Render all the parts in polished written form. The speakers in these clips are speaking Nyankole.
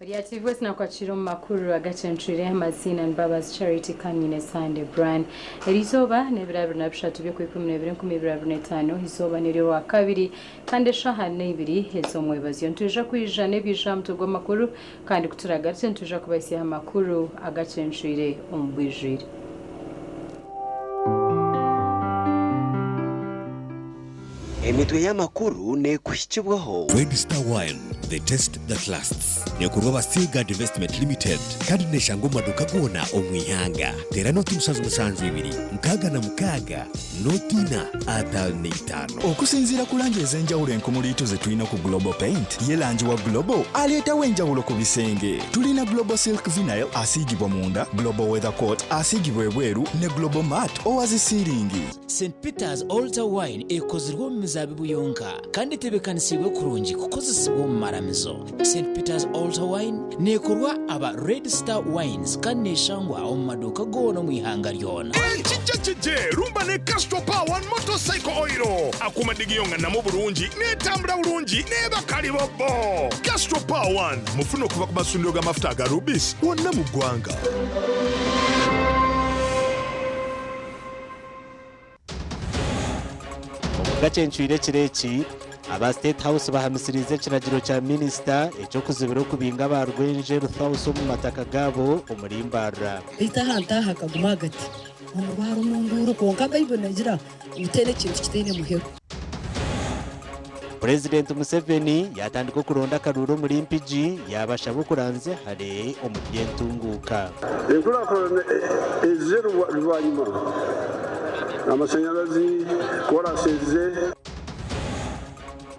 Oryakirwe sinakwakira omu makuru agacencwire amaziina ni Mbabazi Charity Kanyine Sunday Brian. Eri izooba n'ebiro 23 by'okwikumi n'ebiri 2025 izooba n'ery'orwakabiri kandi eshaaha n'eibiri ez'omwebazyo. Nitwija kwija n'ebiija aha mutwe gw'amakuru kandi kuturagarukye nitwija kubahisyaho amakuru agacencwire omu bwijwire. Emitwe y'amakuru neekuhikibwaho. Red Star Wine, the taste that lasts. Neekorwa aba Seaguard Investment Limited kandi neeshangwa omu maduuka goona omu ihanga. Teera nooti 772 66 nooti ina 55. Okusinziira ku langi ez'enjawulo enkumuliitu ze tulina ku Global Paint, ye langi wa Global aleetawo enjawulo ku bisenge. Tulina Global Silk Vinyl asiigibwa munda, Global Weather Coat asiigibwa ebweru ne Global Matte owa zi siiringi. St Peter's Altar Wine ekozirwe omu mizaabibu yonka kandi etebeekanisiibwe kurungi kukozesibwa omu maramizo. St Peter's Altar Wine neekorwa aba Red Star Wines kandi neeshangwa omu maduuka goona omu ihanga ryona. Ekija kije rumba ne Castrol Power One Motorcycle Oil. Akuuma digiyonganamu bulungi, n'etambula bulungi n'eba kalibobbo. Castrol Power One mufune okuva ku masundiro g'amafuta aga Rubis wonna mu ggwanga. Omugacencwire ekiro eki, aba State House bahamisiriize ekiragiro kya minisita eky'okuzibira okubinga aba Rwenje Ruthouse omu mataka gaabo omuri Mbarara. Beitu ahantu aha hakaguma hagati omurwara omu nduuru, kwonka Baibuli neegira ngu teera ekintu kitaine muheru. Purezidenti Museveni yaatandika okuronda akaruuru omuri Mpigi yaabashaba okuranzya hare omu by'entunguuka. Enkurakurana ezize rwanyima, amashanyarazi, koraasi ezize.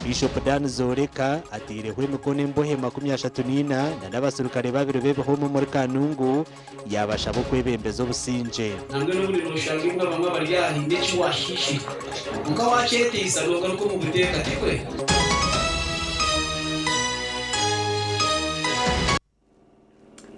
Bishop Dan Zoreka ateireho emikono embohe 34 na n'abaserukare babiri b'ebihome omuri Kanungu yaabashaba okwebembeza obusingye. Nambwenu obumwe nooshanga embwa bamwe abari aha haine eki waashiishire. Kwonka waakyeteisa noogaruka omu buteeka, tikwe?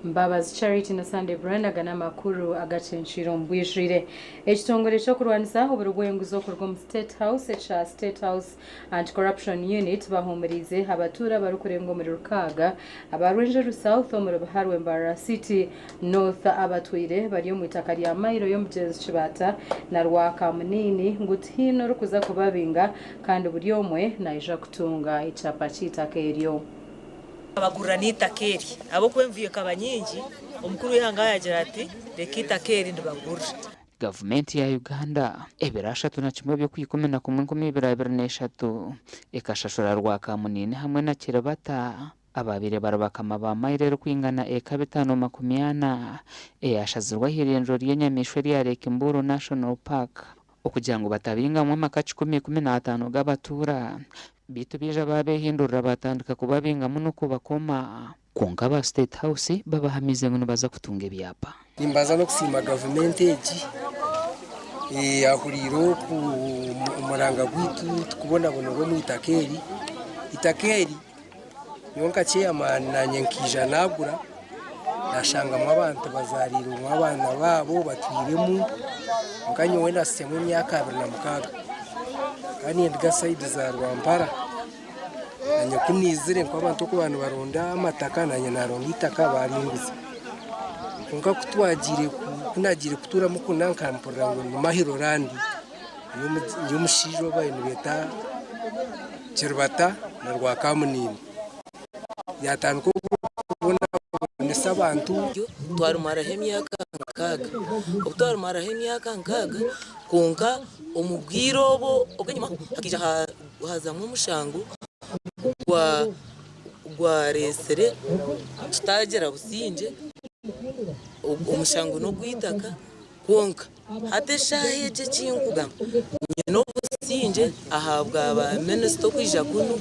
Mbabazi Charity na Sunday Brian aga n'amakuru agacencwire omu bwijwire. Ekitongore ky'okurwanisa oburi bw'enguzi okuruga omu State House ekya State House Anti-Corruption Unit bahuumuriize abatuura abarikurenga omuri rukaaga aba Rwenjeru South omuri Buharwe Mbarara City North abatwire bari omu itaka rya mailo y'omugyenzi Kibaata na Rwakamuniini ngu tihaine orikuza kubabinga kandi buri omwe naija kutunga ekyapa ky'eitaka eryo. Abagurira n'eitaka eri ahabw'okuba envuyo ekaba nyingi, omukuru w'eihanga yaagira ati, Reka eitaka eri ndibagurire. Gavumenti ya Uganda ebiro 31 by'Okwikumi na kumwe 2023 ekashashura Rwakamuniini hamwe na Kiribata abaabaire bari bakama ba mailo erikwingana eka 540 eyashazirwe ah'eirindiro ry'enyamaishwa erya Lake Mburo National Park okugira ngu batabingamu amaka kikumi ikumi n'ataano g'abatuura beitu baija baabehindurira baatandika kubabingamu n'okubakoma. Kwonka aba State House babahamiize ngu nibaza kutunga ebyapa. Nimbanza n'okusiima gavumenti egi eyahuriire oku omuranga gwaitu tukubonabonera omu itaka eri. Itaka eri nyowe nka chairman nanye nkaija nagura nashangamu abantu bazarirwemu abaana baabo batwiremu kwonka nyowe nasitsemu emyaka 26 kandi ninduga sayidi za Rwampara. Nanye ku naizire nk'abantu oku baba nibaronda amataka nanye naronda eitaka baringuza. Kwonka ku twagiire ku nagiire kutuuramu kuna nkampurira ngu ndi Mahiro land y'omushaija ou baabaire nibeeta Kiribata na Rwakamuniini. Yatandika okubonabonesa abantu. Twarumaraho emyaka nkaaga. Obu twarumaraho emyaka nkaaga, kwonka omu bwire obwo obw'enyima hakaija. hazamu omushango gwareetsire tutagira busingye, omushango n'ogw'eitaka kwonka hati eshaaha egi eki nkugamba nyine obusingye ahabwa ba minisita okwija kunu,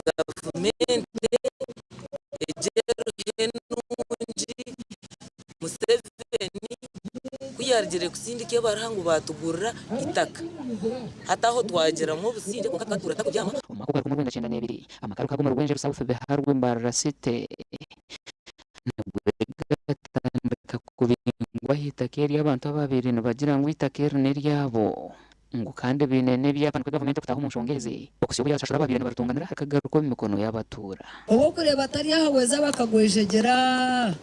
gavumenti egi eriho enungi Museveni ku yaarugire kusindika ebaruha ngu baatugurira eitaka, hati aho twagiramu obusingye kwonka tukatuura tutakubyama. Omu mwaka ogwa 1992, amakaru kagoma Rwenjeru South Biharwe Mbarara City nibwo gatandika kubingwa aha itaka eri abantu ababaire nibagira ngu eitaka eri n'eryabo ngu kandi baine n'ebyapa nikwo gavumenti okutaaha omu nshonga ezi okuhitsya obu yaashashura ababaire nibaritunganira rikagaruka omu mikono y'abatuura. Ow'okureeba atari aha weeza bakagwejegyera.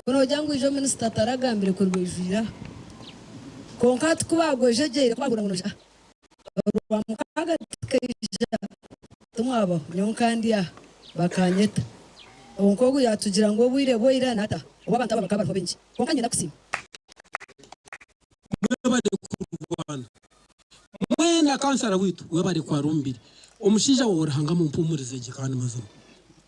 Ku noogira ngu ijo minisita taragambire ku rweijwire aha. Kwonka hati ku baagwejegyeire ku baahurira ngu noija aha. Orwamukaaga tukaija timwabaho nyowe nka ndi aha bakanyeta. Kwonka ogu yaatugira ngu obwire bwaira naataha obu abantu aba bakaba bariho baingi. Kwonka niinyenda kusiima. Mwebare kurwana mwena kansara waitu webare kwara omubiri omushaija wawe Ruhanga amumpumurize gye kandi mazima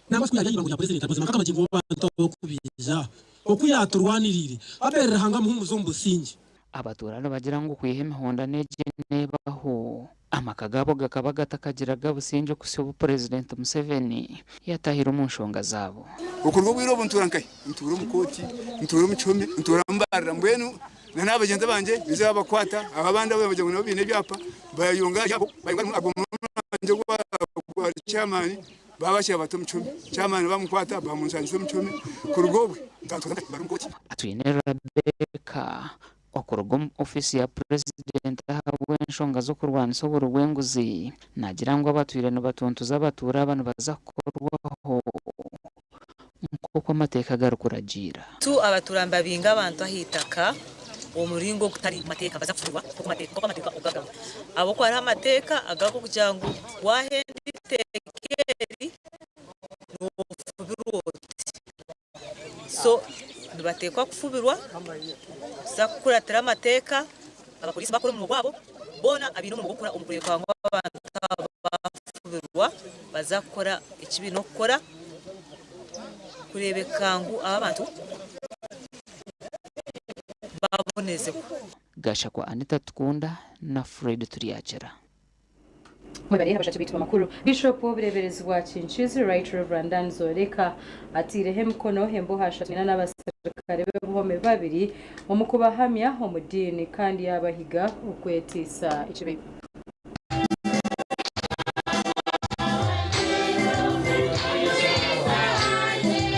nangwa siku yarya ibango rya president mazima nkakamagingo abantu abakubiija oku yaturwanirire Abel Ruhanga amuhumuze omu busingye. Abatuura nibagira ngu kwiha emihondano egi neebaho, amaka gaabo gakaba gatakagiraga busingye okuhitsya obu Purezidenti Museveni yatahire omu nshonga zaabo. Okuruga obwire obu ntuura nkahi? Ntuura omu kooti, ntuura omu kihome, ntuura mbarira mbwenu na n'abagyenzi bangye baija babakwata, abo abandi abu bagira ngu nabo baine ebyapa bayonga bayonga ago murumuna wangye ogwa chairman baabasya bata omu kihome, chairman bamukwata bamunshangisa omu kihome kuruga obwe nkantuura nkahi? Mbari omu kooti. Atwine Rebecca okuruga omu ofiisi ya Purezidenti ahabw'enshonga z'okurwanisa oburi bw'enguzi naagira ngu abatwire nibatuntuza abatuura aba nibaza kukorwaho nk'oku amateeka garikuragiira. Tu abatuura nibabinga abantu aha itaka omu muringo ogutari mu mateeka baza kufubirwa nk'oku amateeka oku gagamba. Ahabw'okuba hariho amateeka agarikugira ngu waahenda eiteeka eri noofubirwa oti. So nibateekwa kufubirwa kuza kukuratira amateeka, abapoliisi bakora omurimo gwabo, boona abaine omurimo gw'okukora omu kureebeka ngu abantu aba baafubirwa baza kukora eki baine okukora kureebeka ngu aba abantu baabonezibwa. Gashakwa Anita Tukunda na Fred Turyakira. Mwebare abashatu baitu b'amakuru. Bishop w'obureeberezi bwa Kinkizi, Right Rev Dan Zoreka ataireho emikono emboho ashatu nyina n'abaserukare b'obuhome babiri omu kubahamya omu diini kandi yaabahiga okwetiisa ekibi.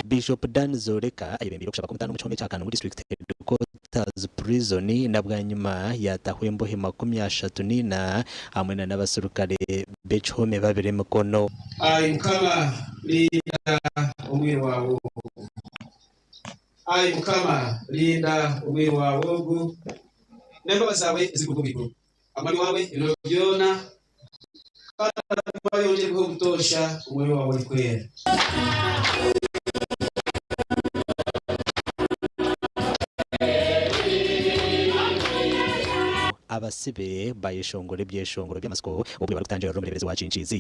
Bishop Dan Zoreka ayebembeire okushaba kw'omutaano omu kihome kya Kanungu District Headquarters Prison na bwanyima yaataho embohe 34 hamwe na n'abaserukare b'ekihome babiri emikono. Ai Mukama, rinda omwiru waawe ogu. Ai Mukama, rinda omwiru waawe ogu n'embabazi zaawe ezirikuruga omu iguru. Amani waawe ebiro byona, kandi agume ayongyerweho obutoosha Omwoyo waawe Orikwera. Abasibe bayeshongora ebyeshongoro by'amatsiko obwe barikutangirira omureeberezi wa Kinkiizi.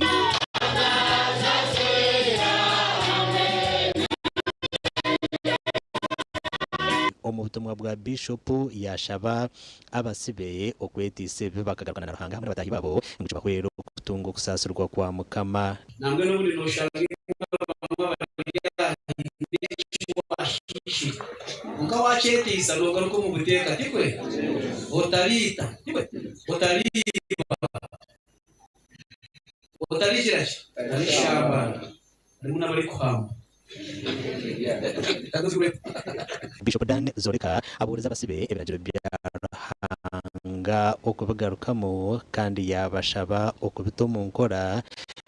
Omu butumwa bwa Biishopu yaashaba abasibe okweteisa ebibi bakagarukana na Ruhanga hamwe na bataahi baabo ngu kibahwere okutunga okusaasirwa kwa Mukama. Nambwenu obundi noshanga abamwe abari aha haine eki washiishire kwonka wakyeteisa nogaruka omu buteeka tikwe? Otariita tikwe? Otariiba, otarigira ki? Otarishambana harimu n'abarikuhamba. Bishop Dan Zoreka abuurize abasibe ebiragiro bya Ruhanga okubigarukamu kandi yaabashaba okubita omu nkora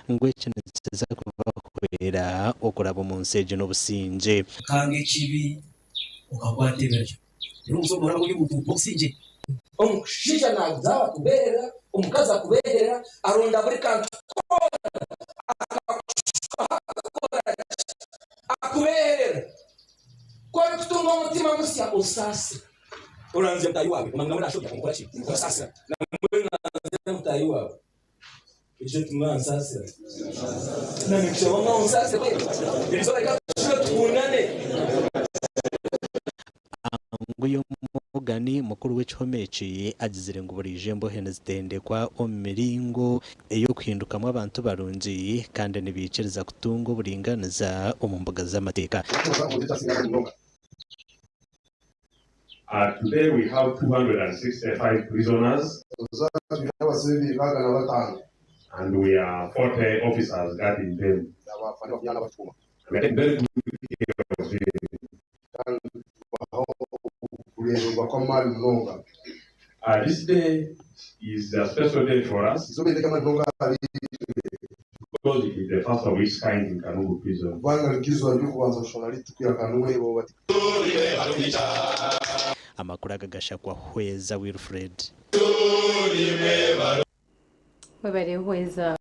ngu eki nikiza kubahwera okuraba omu nsi egi n'obusingye. Okanga ekibi, okakwata ebiragiro. Reero omu nsi omu nooraba ori omuntu w'obusingye. Omushaija naaza akubeerera, omukazi akubeerera, aronda buri kantu koona akakushukaho akakukora ki? Akubeerera. Ku orikutunga omutima musya, osaasira. Oranzya mutaahi waawe, omanya nawe naashobya, omukora ki? Omusaasira. Nambwenu oranzya mutaahi waawe. Ekyo timwansaasira. Nanye nkushaba mwansaasire. Erizooba reka tushube tukundane. Anguyo Morgan, mukuru w'ekihome eki agizire ngu buriijo embohe nizitendekwa omu miringo ey'okuhindukamu abantu barungi kandi nibaikiriza kutunga oburinganiza omu mbuga z'amateeka. Today we have 265 prisoners. And we are 40 officers guarding them. We are taking very good care of them. This day is a special day for us because it is the first of its kind in Kanungu prison. Amakuru aga gashakwa Hweza Wilfred. Webare Hweza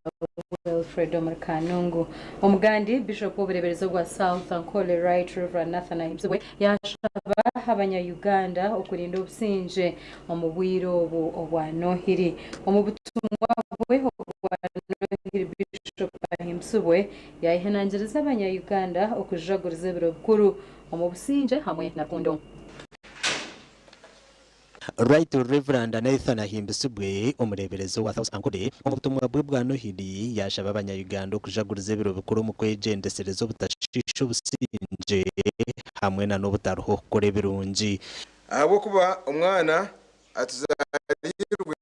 Wilfred omuri Kanungu. Omugandi Bishop w'obureeberezi obwa South Ankole Right Rev Nathan Ahimbisibwe yashaba abanya Uganda okurinda obusingye omu bwire obu obwa Nohiri. Omu butumwa bwe obwa Nohiri Bishop Ahimbisibwe yayehanangiriza abanya Uganda okujaguriza ebiro bikuru omu busingye hamwe na rukundo. Right Rev Nathan Ahimbisibwe omureeberezi owa South Ankole omu butumwa bwe bwa Nohiri yaashaba abanya-Uganda okujaguriza ebiro bikuru omu kwegyendesereza obutashiisha obusingye hamwe na n'obutaruha okukora ebirungi. Ahabw'okuba omwana atuzaariirwe,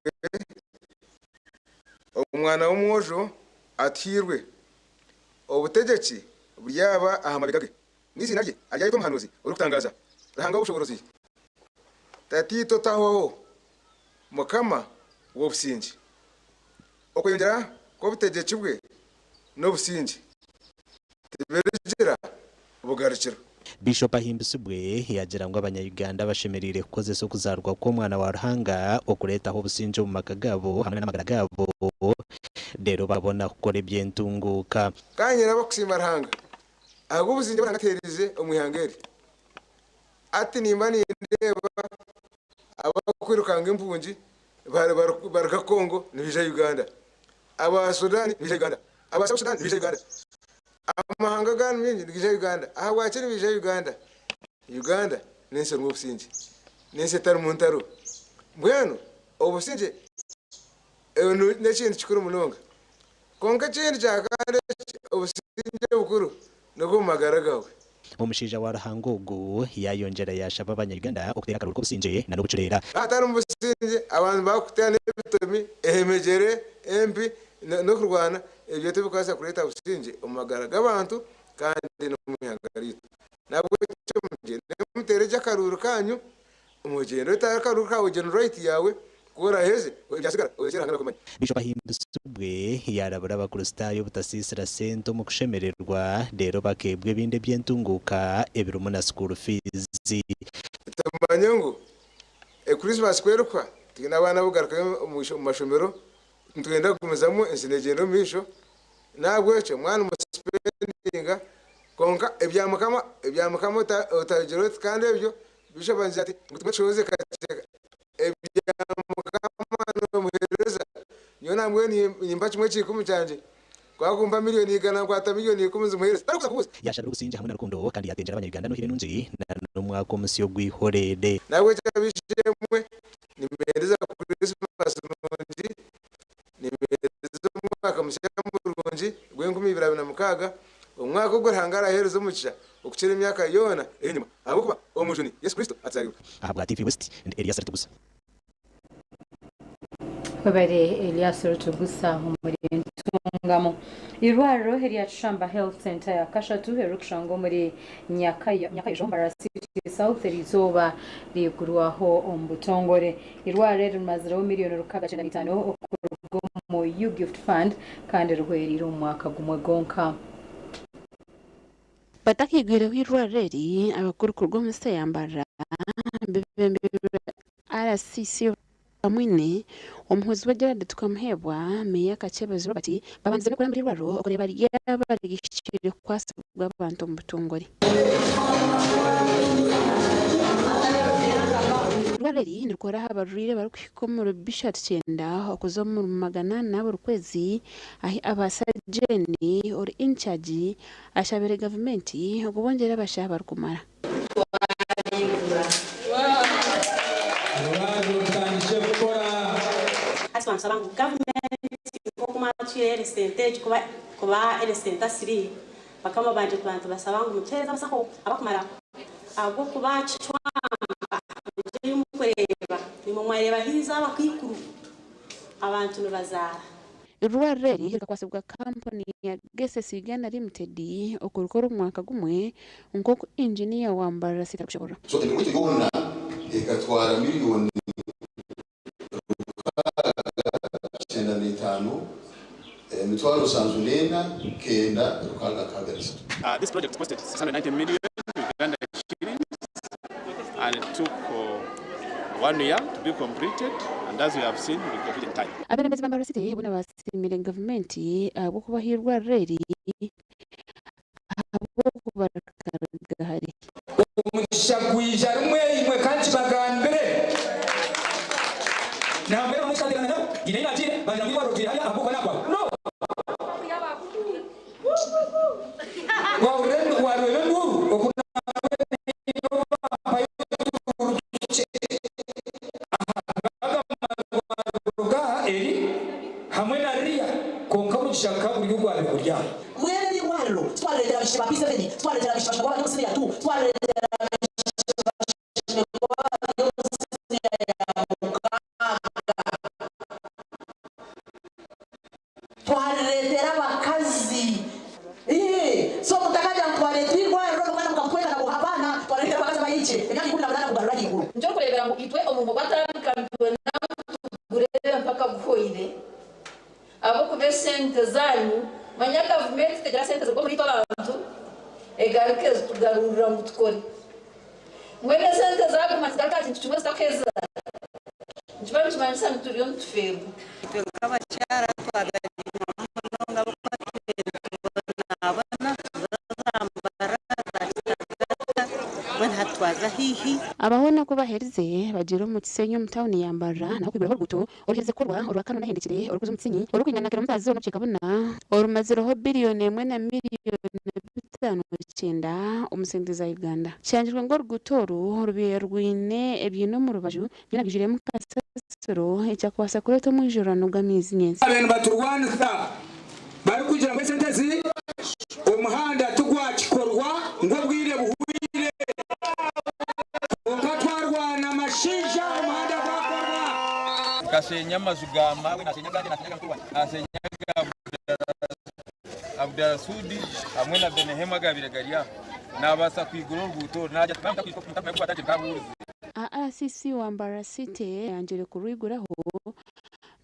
omwana w'omwojo atuhairwe, obutegyeki buryaba aha mabega ge, n'eiziina rye aryayetwa Omuhanuuzi Orikutangaaza, Ruhanga w'obushoboorozi, Tataitwe otahwaho, Mukama w'obusingye. Okweyongyera kw'obutegyeki bwe n'obusingye tibirigira bugarukiro. Bishop Ahimbisibwe yaagira ngu abanya-Uganda bashemereire kukozesa okuzaarwa kw'omwana wa Ruhanga okureetaho obusingye omu maka gaabo hamwe n'amagara gaabo reero babona kukora eby'entunguuka. Kandi nyine abakusiima Ruhanga ahabw'obusingye obu Ruhanga atuheerize omu ihanga eri. Hati nimba nindeeba abakwirukanga empungi baruga Congo nibaija Uganda, aba Sudan nibaija Uganda, aba South Sudan nibaija Uganda, amahanga agandi maingi nigaija Uganda. Ahabwaki nibaija Uganda? Uganda n'ensi erimu obusingye, n'ensi etarimu ntaro. Mbwenu obusingye n'ekintu kikuru munonga. Kwonka ekindi kya kandi obusingye obukuru n'obw'omu magara gaawe. Omushaija wa Ruhanga ogu yaayongyera yaashaba abanya-Uganda okuteera akaruru k'obusingye na n'obucureera. Hatarimu busingye, abantu baakuteera n'ebitomi, emegyere, empi n'okurwana, ebyo tibikubaasa kureeta busingye omu magara g'abantu kandi n'omu ihanga ryaitu. N'ahabw'ekyo mugyende muteere gye akaruuru kaanyu, Omugyendo otahe akaruru kawe ogyende right yawe ku oraheze ebyasigara orekye Ruhanga nakumanya. Bishop Ahimbisibwe yaarabura Abakristaayo obutasiisira sente omu kushemererwa reero bakeebwa ebindi eby'entunguuka ebirimu na school fees. Tumanye ngu Christmas ku erikuhwa twine abaana abokugarukayo omu mashomero nitwenda kugumizamu ensi negyenda omu maisho nahabwekyo mwana musipendinga kwonka ebya mukama ebya mukama otabigira oti kandi ebyo Bishop angira ati, Ngu tumwe tushohoze kakye ebya Mukama nomuhereza, nyowe nambwenu nimpa kimwe kya ikumi kyangye, ku akumpa milioni igana nkwata milioni ikumi nzimuhereza. Tarikuza kubuuza. Yashabire obusingye hamwe na rukundo kandi yatengyera abanya-Uganda Nohire nungi na n'omwaka omusya ogw'eihoreere. Nahabwekyo ab'eishe-emwe nimbendeza Kurisimasi nungi, nimbendeza omwaka musya murungi gw'enkumi ibiri abiri na mukaaga, omwaka ogu Ruhanga araaheereze omugisha okukira emyaka yoona ey'enyima, ahabw'okuba Omujuni Yesu Kristo atuzaarirwe. Ahabwa TV West, ndi Elias Rutugusa. Webare Elias Rutugusa omuri Ntungamo. Eirwariro erya Kishamba Health Centre ya kashatu eririkushangwa omuri Nyakaijo, Mbarara City South eriizooba riigurwaho omu butongore. Eirwariro eri rimazireho miriyoni 695 okuruga omu U-Gift Fund kandi rihwereire omu mwaka gumwe gwonka. Batakaigwireho eirwariro eri, abakuru kuruga omu site ya Mbarara bebembirwe RCC Bamwine, omuhwezi we Gerald Tukamuheebwa, Meeya Kakyebezi Robert babandize n'okurambura eirwariro okureeba ryaba rihikire kukwasibwa abantu omu butongore. Eirwariro eri nirikora aha barwaire barikuhika omuri 390 okuza omuri 400 buri kwezi ahi aba sajeni ori incharge ashabire gavumenti okubongyera abashaho abarikumara. Hati twamusaba ngu gavumenti nk'oku mwatuhaire eresente egi kuba eresente asiri, bakama bangye tuba nitubasaba ngu mutuheereze abasaho abakumara ahabw'okuba kicwamba mugye ei mukureeba naimwe mwareeba haizi abakaikuru abantu nibazaara. Eirwariro eri rikakwasibwa kampuni ya Geses Uganda Limited okurikora omu mwaka gumwe nk'oku Inginiya wa Mbarara City arikushoborora. So emirimo egyo yoona ekatwara miriyoni 695, 704,963. This project costed 690 million Uganda shillings and it took one year to be completed and as we have seen we completed in time. Abeebembezi ba Mbarara City boona baasiimire gavumenti ahabw'okubaha eirwariro eri ahabw'okubarikaruga hare. Omugisha gwija rimwe imwe ka nkibagambire. Nambwenu bamwe kikateerana nabo, haine ei naagiire bangira ngu eirwariro ritwire hariya ahabw'okuba naagwaho. No! Waahurira waareeba enduuru oku naabampayo oturuuru tukye aha gaga marwariro ga eri hamwe na ririya kwonka omugisha gukaba guri ogwabaire guri aha. Mbwenu eri irwariro titwarireetera abaishiki ba P7, titwarireetera abaishiki ba bari omu siniya tu, titwarireetera abaishiki bari omu siniya ya mukaaga, twarireetera abakazi. Ii, So mutakagira ngu twareetera irwariro n'omwana mukamutweka nabwo abaana, twarireetera abakazi abayikire emyaka 18 kugarura ahaiguru. Nikyo orikureebera ngu itwe omurimo gwatandika nitwenda ngu tugureebe mpaka guhwaire ahabw'okuba esente zaanyu, manya gavumenti tegira sente zirikuruga omuri itwe abantu egaruka ezitugarurira ngu tukore. Mbwenu esente zaaguma nizigaruka aha kintu kimwe zitakuheza, nikiba nikimanyisa ngu turiyo nitufeerwa. Itwe nk'abakyara twaganyirwa munonga ahabw'okuba nitubonabona tuza Zambarara, za Kitagata, mbwenu hati twaza haihi. Abahoona ku baherize, bagiire omu Kisenyi omu tauni ya Mbarara naho kwiguraho oruguuto oruherize kukorwa orwa Kanoni ahendekire orurikuza omu Kisenyi orukwingana na kilomita ziro n'obucweka buna, orumazireho biriyoni emwe na miriyoni 59 omu sente za Uganda. Kishangirwe ngu oruguuto oru rubaire rwine ebiina omu rubaju byona bijwiremu kasasiro ekyakubaasa kureeta omwijurano gw'amaizi nyentsya. Abaire nibaturwanisa barikugira ngu esente ezi omuhanda tigwakikorwa ngu obwire buhweire kwonka twarwana amashaija omuhanda gwakorwa. Nkasheenya amaju ga maawe, naasheenya agangye, naasheenya aga mukuru wangye, naasheenya aga Abudala Sudi hamwe na Benehemu agaabaire gari aho. Naabaasa kwigura oruguuto oru, naagira ati, Mwaba mutakwija kukwata gye nkabuurize. RCC wa Mbarara City ayangire kurwiguraho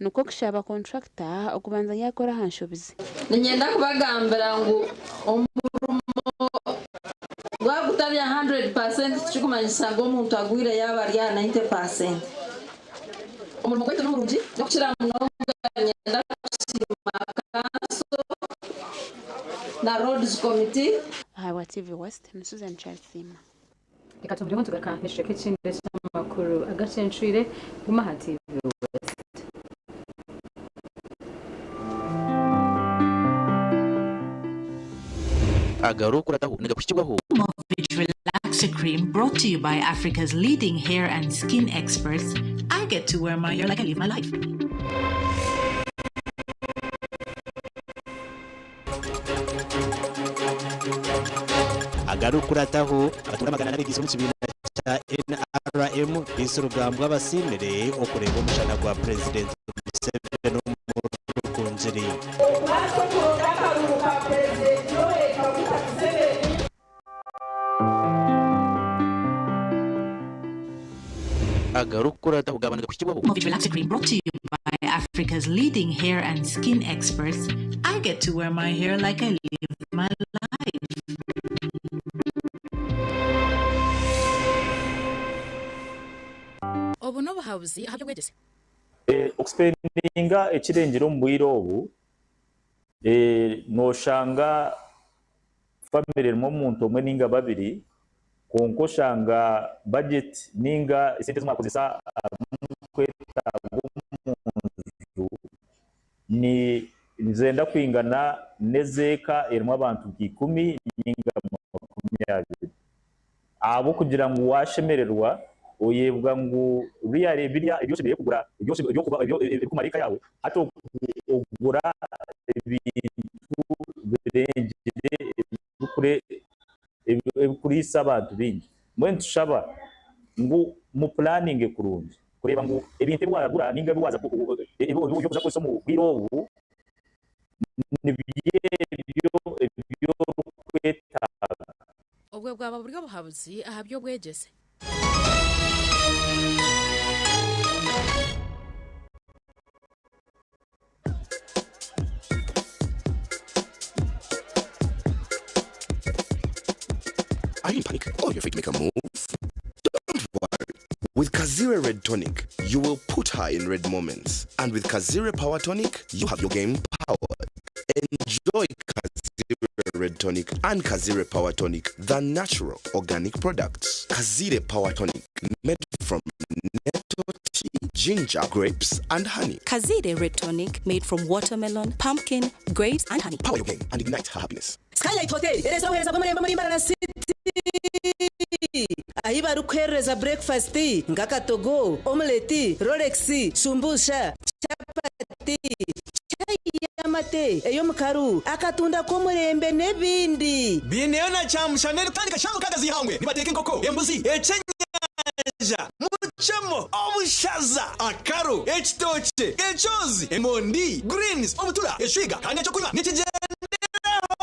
nikwo kushaba kontrakita okubanza yaakora aha nshobi ze. Niinyenda kubagambira ngu omurimo gwaba gutari aha 100% tikirikumanyisa ngu omuntu agwire yaaba ari aha 90%. Omurimo gwaitu nimurungi n'okukira munonga niinyenda kusiima kanso na Roads Committee. Ahabwa TV West, ni Susan Kyarisiima. Reka tumbureho nitugaruka n'ekicweka ekindi eky'amakuru agacencwire guma aha TV West. Agarikukurataho nigakuhikibwaho. Movit Relaxer Cream brought to you by Africa's leading hair and skin experts. I get to wear my hair like I live my life. Agarikukurataho, abatuura 400 abeegiise omu kibiina kya NRM baitse orugambwe abasiimire okureeba omushana gwa Purezidenti Museveni omu Rukungiri. Okubaasa okuronda akaruuru ka Purezidenti Yoweri Kaguta Museveni. Agarikukurataho gaaba nigakuhikibwaho. Movit Relaxer Cream brought to you by Africa's leading hair and skin experts. I get to wear my hair like I live my life. Obu n'obuhabuzi aha by'obwegyese. Okusipendinga ekirengire omu bwire obu, noshanga famire erimu omuntu omwe ninga babiri. Kwonka oshanga budget ninga esente ezi mwakozesa ahabw'okwetaaga omunju ni nizenda kwingana n'ez'eka erimu abantu nka ikumi ninga 20. Ahabw'okugira ngu waashemererwa, oyebwa ngu really birya ebi oshemereire kugura ebirikumara eka yaawe, hati ogura ebintu birengire ebirikuriisa abantu baingi. Mbwenu nitushaba ngu mupulaninge kurungi kureeba ngu ebintu ebi waagura ninga ebi waaza ebi orikuza kukozesa omu bwire obu nibyo ebyo ebi orikwetaaga. Obwe bwaba buri obuhabuzi aha by'obwegyese. Are you in panic or you're afraid to make a move? Don't worry. With Kazire Red Tonic, you will put her in red moments. And with Kazire Power Tonic, you have your game powered. Enjoy Kazire Red Tonic and Kazire Power Tonic, the natural organic products. Kazire Power Tonic, made from nettle tea, ginger, grapes, and honey. Kazire Red Tonic, made from watermelon, pumpkin, grapes, and honey. Power your game and ignite her happiness. Skylight Hotel ereeza obuheereza bw'omurembe omuri Mbarara City ahi barikuheerereza breakfast nk'akatogo, omelette, rolex, shumbusha, chapati, chai y'amate, ey'omukaru, akatunda k'omurembe n'ebindi. Biineyo na kyamushana erikutandika shaaha mukaaga z'eihangwe. Nibateeka enkoko, embuzi, ekyenyanja, mucemo, obushaza, akaru, ekitookye, ekyozi, emondi, greens, obutura, eshwiga kandi eky'okunywa nikigyenderaho.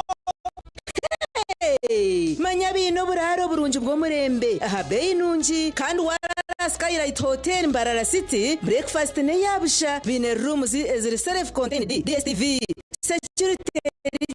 Hey! Manya baine oburaaro burungi bw'omurembe aha beeyi nungi kandi waaraara aha Skylight Hotel Mbarara City, breakfast n'eya busha. Baine rooms eziri self contained, DSTV, security eri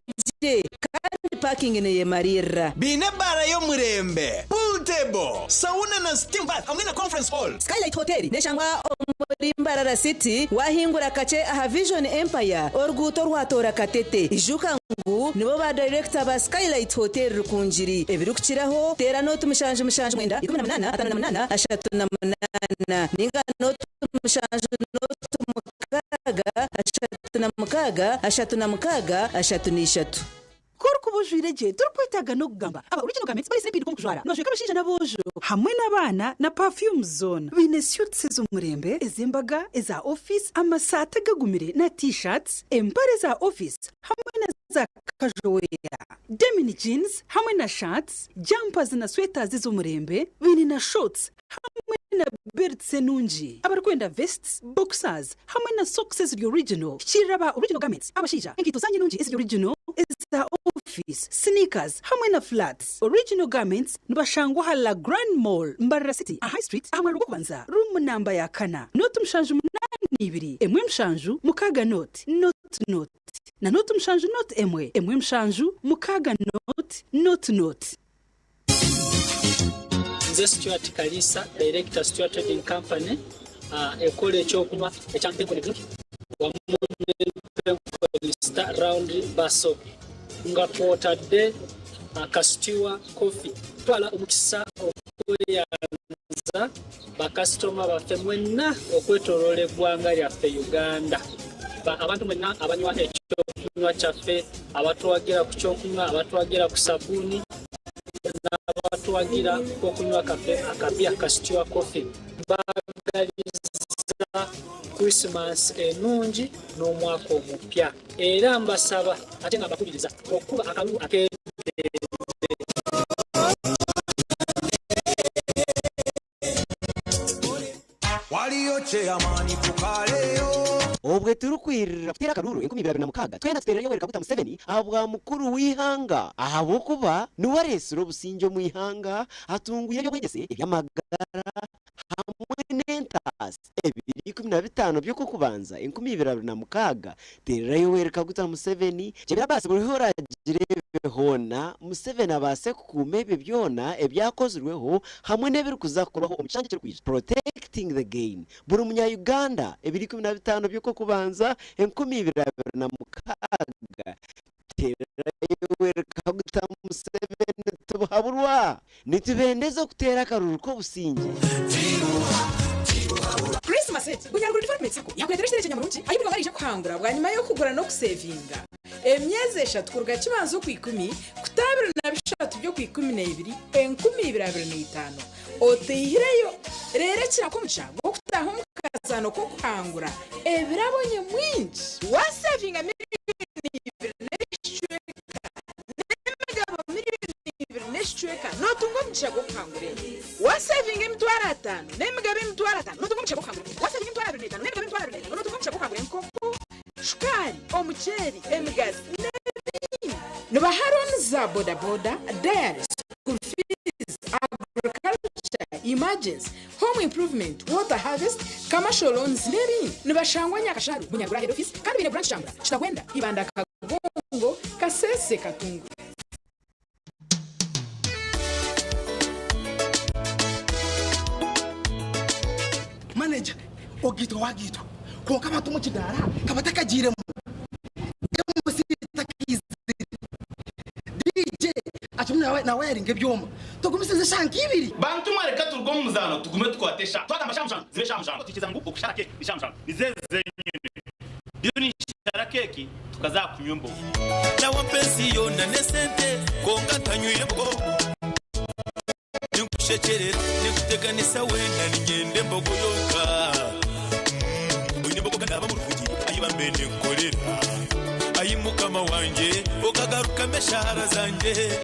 gye kandi parking neyemariirira. Baine ebaara y'omurembe, pool table, sauna na steam bath hamwe na conference hall. Skylight Hotel neshangwa omuri Mbarara City wahingura kakye aha Vision Empire oruguuto orwatoora Katete. Ijuka ngu nibo ba dayirekita ba Skylight Hotel Rukungiri. Ebirikukiraho teera nooti 779 18 58 ninga nooti 7 nooti 6 36 33. Ku orikuba ojwaire gye, torikwetaaga n'okugamba. Aba Original Garments bareetsire empinduka omu kujwara. Nibajweka abashaija n'aboojo hamwe n'abaana na perfumes zoona. Baine suits ez'omurembe, ez'embaga, eza ofiisi, amasaati agagumire na T-shirts, empare za ofiisi hamwe na za casual wear, denim jeans hamwe na shirts, jumpers na sweaters ez'omurembe. Baine na shorts hamwe na belts enungi. Abarikwenda vests, boxers hamwe na socks eziri original. Hikiirira aba Original Garments, abashaija, enkaito zanyu enungi eziri original, eza ofiisi, sneakers hamwe na flats. Original Garments nibashangwa aha La Grande Mall, Mbarara City, aha High Street, aha mwaro gw'okubanza, room namba ya kana, nooti 782, 1 7 6 nooti, nooti, nooti, na nooti 7 nooti 1, 1 7 6 nooti, nooti, nooti. Nze Stuart Kaliisa, Director Stuart Trading Company ekola eky'okunhwa ekya Mpenkoni Drink wamu ne Mpenkoni Star Round Bar Soap nga kwotadde ka Stewer Coffee. Twala omukisa okweyanza bakasitoma baffe mwenna okwetoloola eggwanga lyaffe Uganda. Abantu mwenna abanywa ekyokunywa kyaffe, abatuwagira ku kyokunywa, abatuwagira ku sabuuni n'abatuwagira okunywa kaffe akapya ka Stewer Coffee. Mbaagaliza Christmas enungi n'omwaka omupya era mbasaba ate nga mbakubiriza okukuba akalulu ak'eddembe. Waliyo chairman ku kaleyo. Obwe turikwirira kuteera akaruuru 2026, twena tuteerere Yoweri Kaguta Museveni ahabwa mukuru w'eihanga ahabw'okuba niwe areetsire obusingye omu ihanga, atungwire eby'obwegyese, eby'amagara hamwe n'entaasa ebiro 15 by'Okwokubanza 2026. Teerera Yoweri Kaguta Museveni, Kyebera Abbas buri horagireebe hoona, Museveni abaase kukuuma ebyo byona ebyakozirweho hamwe n'ebirikuza kukorwaho omu kishangye ekirikwija. Protecting the gain. Buri munya Uganda, ebiro 15 by'Okwokubanza, 2026, teerera Yoweri Kaguta Museveni tibuhaburwa! Nitubendeza okuteera akaruru k'obusingye. Christmas egi, Bunyaruguru Development Sacco yakureetera ekitebe ky'enyamurungi ahi buri omwe araija kuhangura bwanyima y'okugura n'okusevinga emyezi eshatu kuruga Kibanza Okwikumi kuta 23 by'Okwikumineebiri 2025 oteihireyo reero ekiraka omugisha gw'okutaaha omu kazaano k'okuhangura ebirabo nyamwingi waasevinga miriyoni ibiri n'ekicweka n'emigabo miriyoni ibiri n'ekicweka nootunga omugisha gw'okuhangura ente. Waasevinga emitwaro ataano n'emigabo emitwaro ataano nootunga omugisha gw'okuhangura ente. Waasevinga emitwaro abiri n'etaano n'emigabo emitwaro abiri n'etaano nootunga omugisha gw'okuhangura enkoko, shukaari, omuceeri, emigazi n'ebindi. Nibaha looni za bodaboda, dairy, school fees, agriculture, emergency, home improvement, water harvest, commercial loans n'ebindi. Nibashangwa Nyakasharu, Bunyaruguru Head Office kandi baine branch Kyambura, Kitagwenda, Ibanda Kagongo, Kasese, Katunguru. Manager, ogaitwa wagaitwa kwonka abantu omu kidaara kabatakagiiremu MC takaizire DJ akirimu nawayaringa ebyoma tugumisirize eshaaha nk'ibiri. Bantu mwe reka turuge omu muzaano tugume tukwate eshaaha. Twagamba shaaha mushanju zibe eshaaha mushanju. Twikiriza ngu okushara keeki ni shaaha mushanju. Nizo ezi zenyine. Ndiyo ninshara keeki tukaza aha kunywa embogo. Nawampa ensi yoona n'esente kwonka ntanywire mbogo. Ninkushekyerera, ninkuteganisa weena niinyenda embogo yonka. Oine embogo ka naaba murungi, ai bambe ninkukorera. Ai Mukama wangye, okagarukamu eshaara zangye.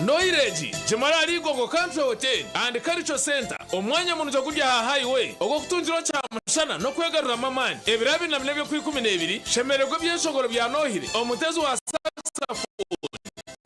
Noiregi, gimara ahari Igogo Country Hotel and Cultural Centre, omwanya murungi oguri aha highway ogw'okutungiraho kyamushana n'okwegaruramu amaani. Ebiro 24 by'Okwikumineebiri, shemererwa ebyeshongoro bya Nohire, omutezi wa saxophone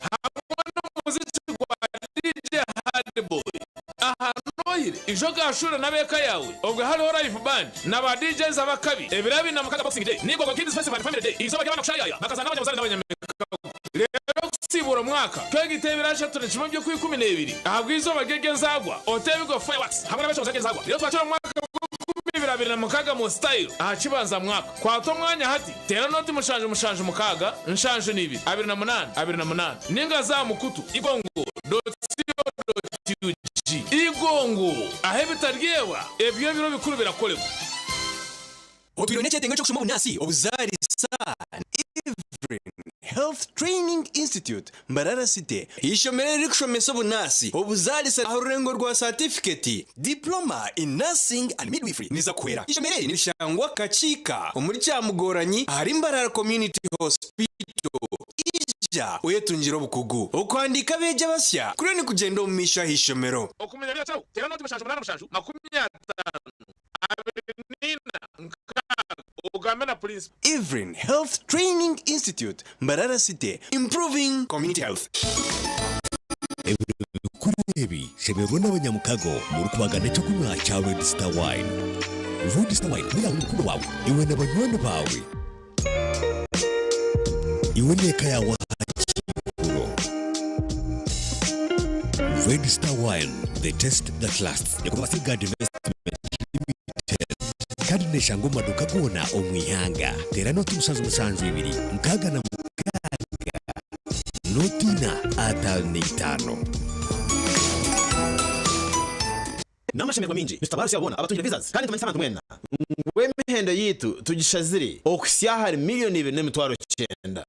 hamwe n'omuziki gwa DJ Hardboy. Aha Nohire, ija ogashuure n'ab'eka yaawe obwe hariho live band na ba DJs ab'akabi. Ebiro 26 Boxing Day ni Igogo Kids Festival and Family Day, eizooba ry'abaana kushayaya bakazaana n'abanyabuzaare n'abanyamikago. Reero okusiibura omwaka, twegite ebiro 31 by'Okwikumineebiri ahabw'eizooba ry'ery'enzaarwa, oteebigwe fireworks hamwe n'abeshongozi b'ery'enzaarwa. Reero twakire omwaka gw'enkumi ibiri abiri na mukaaga mu style aha kibanza mwaka. Kwata omwanya hati, teera noti mushanju mushanju mukaaga, nshanju n'ibiri, 28, 28, ninga za aha mukutu igongo dot co dot ug. Igongo, ahu ebitaryebwa ebyo ebiro bikuru birakoregwa. Otwire oine ekyetengo eky'okushoma obunyaatsi, obuzaarisa, Evelyn Health Training Institute, Mbarara City, eishomero eririkushomesa obunaasi, obuzaarisa aha rurengo rwa saatifiketi, Diploma in Nursing and Midwifery, niza kuhwera. Eishomero eri nirishangwa Kakiika omuri Kyamugoranyi ahari Mbarara Community Hospital. Ija oyetungire obukugu. Okuhandiika abeegi abasya kuriyo nikugyenda omu maisho aha ishomero. Okumanya ebirikukiraho, teera nooti 7 87 50 24 6, ogambe na purinsipo. Evelyn Health Training Institute, Mbarara City, Improving Community Health. Ebiro bikuru ebi, shemererwa n'abanyamukago murikubagana eky'okunywa kya Red Star Wine. Red Star Wine n'eyaawe n'omukundwa waawe, iwe na banywani baawe. Iwe n'eka yaawe aha kiihuro. Red Star Wine, the taste that lasts. Ekorwa Seaguard Investment Limited kandi neshangwa omu maduuka goona omu ihanga. Teera nooti 772 66 nooti ina 55. N'amashemererwa maingi nitutabaarusya abo boona abatungire visas kandi nitumanyisa abantu mwena ngu emihendo yaitu tugishazire okuhitsya ahari 2,900,000.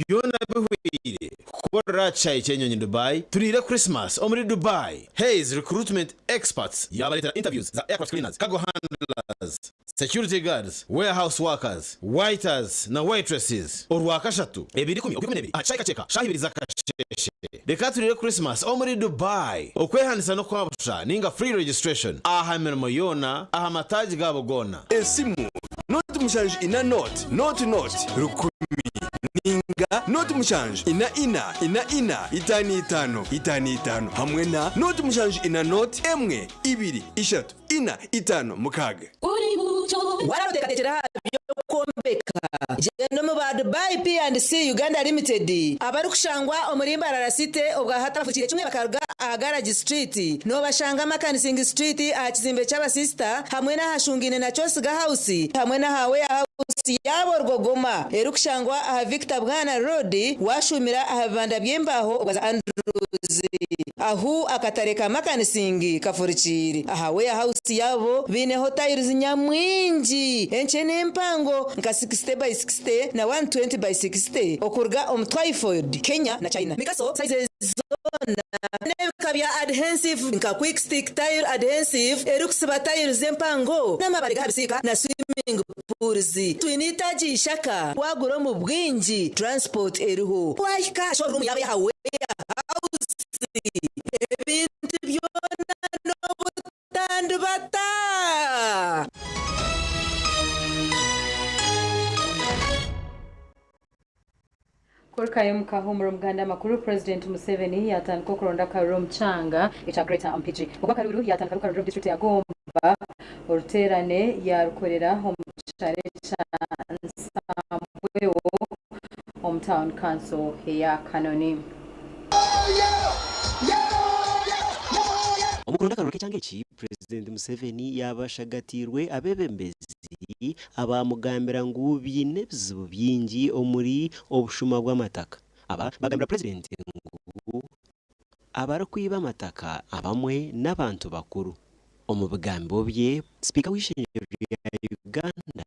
Byona bihweire kukorera aha kishaayi ky'enyonyi Dubai, turiire Christmas omuri Dubai. Hays Recruitment Experts yaabareetera interviews za aircraft cleaners, cargo handlers, security guards, warehouse workers, waiters na waitresses Orwakashatu, ebiri 10 okw'ibiri aha kishaayi Kakyeka, shaaha ibiri z'akasheeshe. Reka turiire Christmas omuri Dubai, okwehandiisa n'okwabusha ninga free registration aha mirimo yoona aha mataagi gaabo goona. Esimu, Nooti mushanju ina nooti, nooti nooti, rukumi, ninga nooti mushanju ina ina, ina ina, itaano itaano, itaano itaano hamwe na nooti mushanju ina nooti, emwe, ibiri, ishatu, ina, itaano, mukaaga. Waaba noteekateekyera aha by'okwombeka, gyenda omu ba Dubai P&C Uganda Limited abarikushangwa omuri Mbarara City obwahati abafukiire kimwe bakaruga aha Garage Street. Noobashanga Makanising Street aha kizimbe ky'abasisita hamwe n'ahashungaine na Kyosiga House hamwe n'aha Warehouse yaabo Rwogoma erikushangwa aha Victor Bwana Road waashuumira aha bibanda by'embaaho obwa Andrews. Ahu akatare ka Makanising kafurikiire aha warehouse yaabo baineho tiles nyamwingi enkye n'empango nka 60 by 60 na 120 by 60 okuruga omu Twyford, Kenya na China. Mikaso sizes zoona n'ebika bya adhensive nka quick stick tile adhensive erikusiba tiles empango n'amabare g'aha bisiika na swimming pools. Twine eitaagi Ishaka waagura omu bwingi transport eriho waahika aha showroom yaabo ey'aha warehouse ebintu byona n'obutandibata. Kurukayo omu kahuumuro Omuganda amakuru, Purezidenti Museveni yaatandika okuronda akaruru omu kyanga ekya Greater Mpigi. Ogu akaruru yaatandika kukarondera omu disiturikiti ya Gomba, oruteerane yaarukorera omu kyaro ekya Nsambwewo omu tauni kanso eya Kanoni. Omu kuronda akaruru k'ekyanga eki, Purezidenti Museveni yaaba ashagatiirwe abeebembezi abaamugambira ngu baine ebizibu bingi omuri obushuma bw'amataka. Aba baagambira Purezidenti ngu abarikwiba amataka abamwe n'abantu bakuru. Omu bigambo bye, Sipiika w'eishengyero rya Uganda,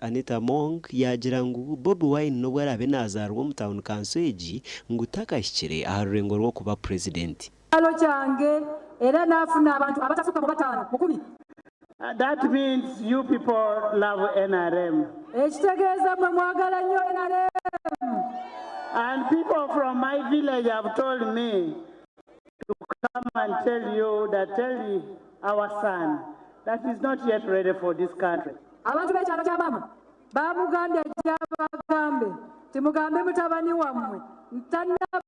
Anita Among yaagira ngu Bobi Wine n'obu araabe naazaarwa omu tauni kanso egi, ngu takahikire aha rurengo rw'okuba Purezidenti. Kyalo kyange era naafuna abantu abatasukka mu bataano mu kumi. That means you people love NRM. Ekitegeeza mwe mwagala nnyo NRM. And people from my village have told me to come and tell you that tell our son that he's not yet ready for this country. Abantu b'ekyalo kya maama baamugambye ajje abagambe nti mugambe mutabani wammwe tannaba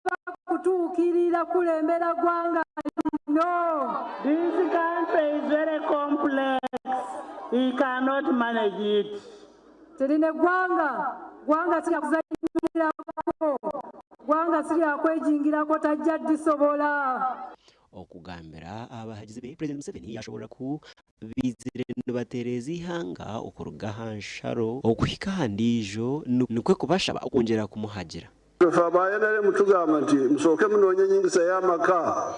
kutuukirira kulembera ggwanga lino. This country is very complex. He cannot manage it. Nti lino eggwanga, ggwanga si lya kuzannyirako, ggwanga si lya kwejingirako, tajja ddisobola. Okugambira abahagizi be, Purezidenti Museveni yaashoboorora ku baizire nibatereeza eihanga okuruga aha nsharo okuhika aha ndiijo nikwo kubashaba okwongyera kumuhagira. Ife aba NRM tugamba nti musooke munoonye enyingisa y'amaka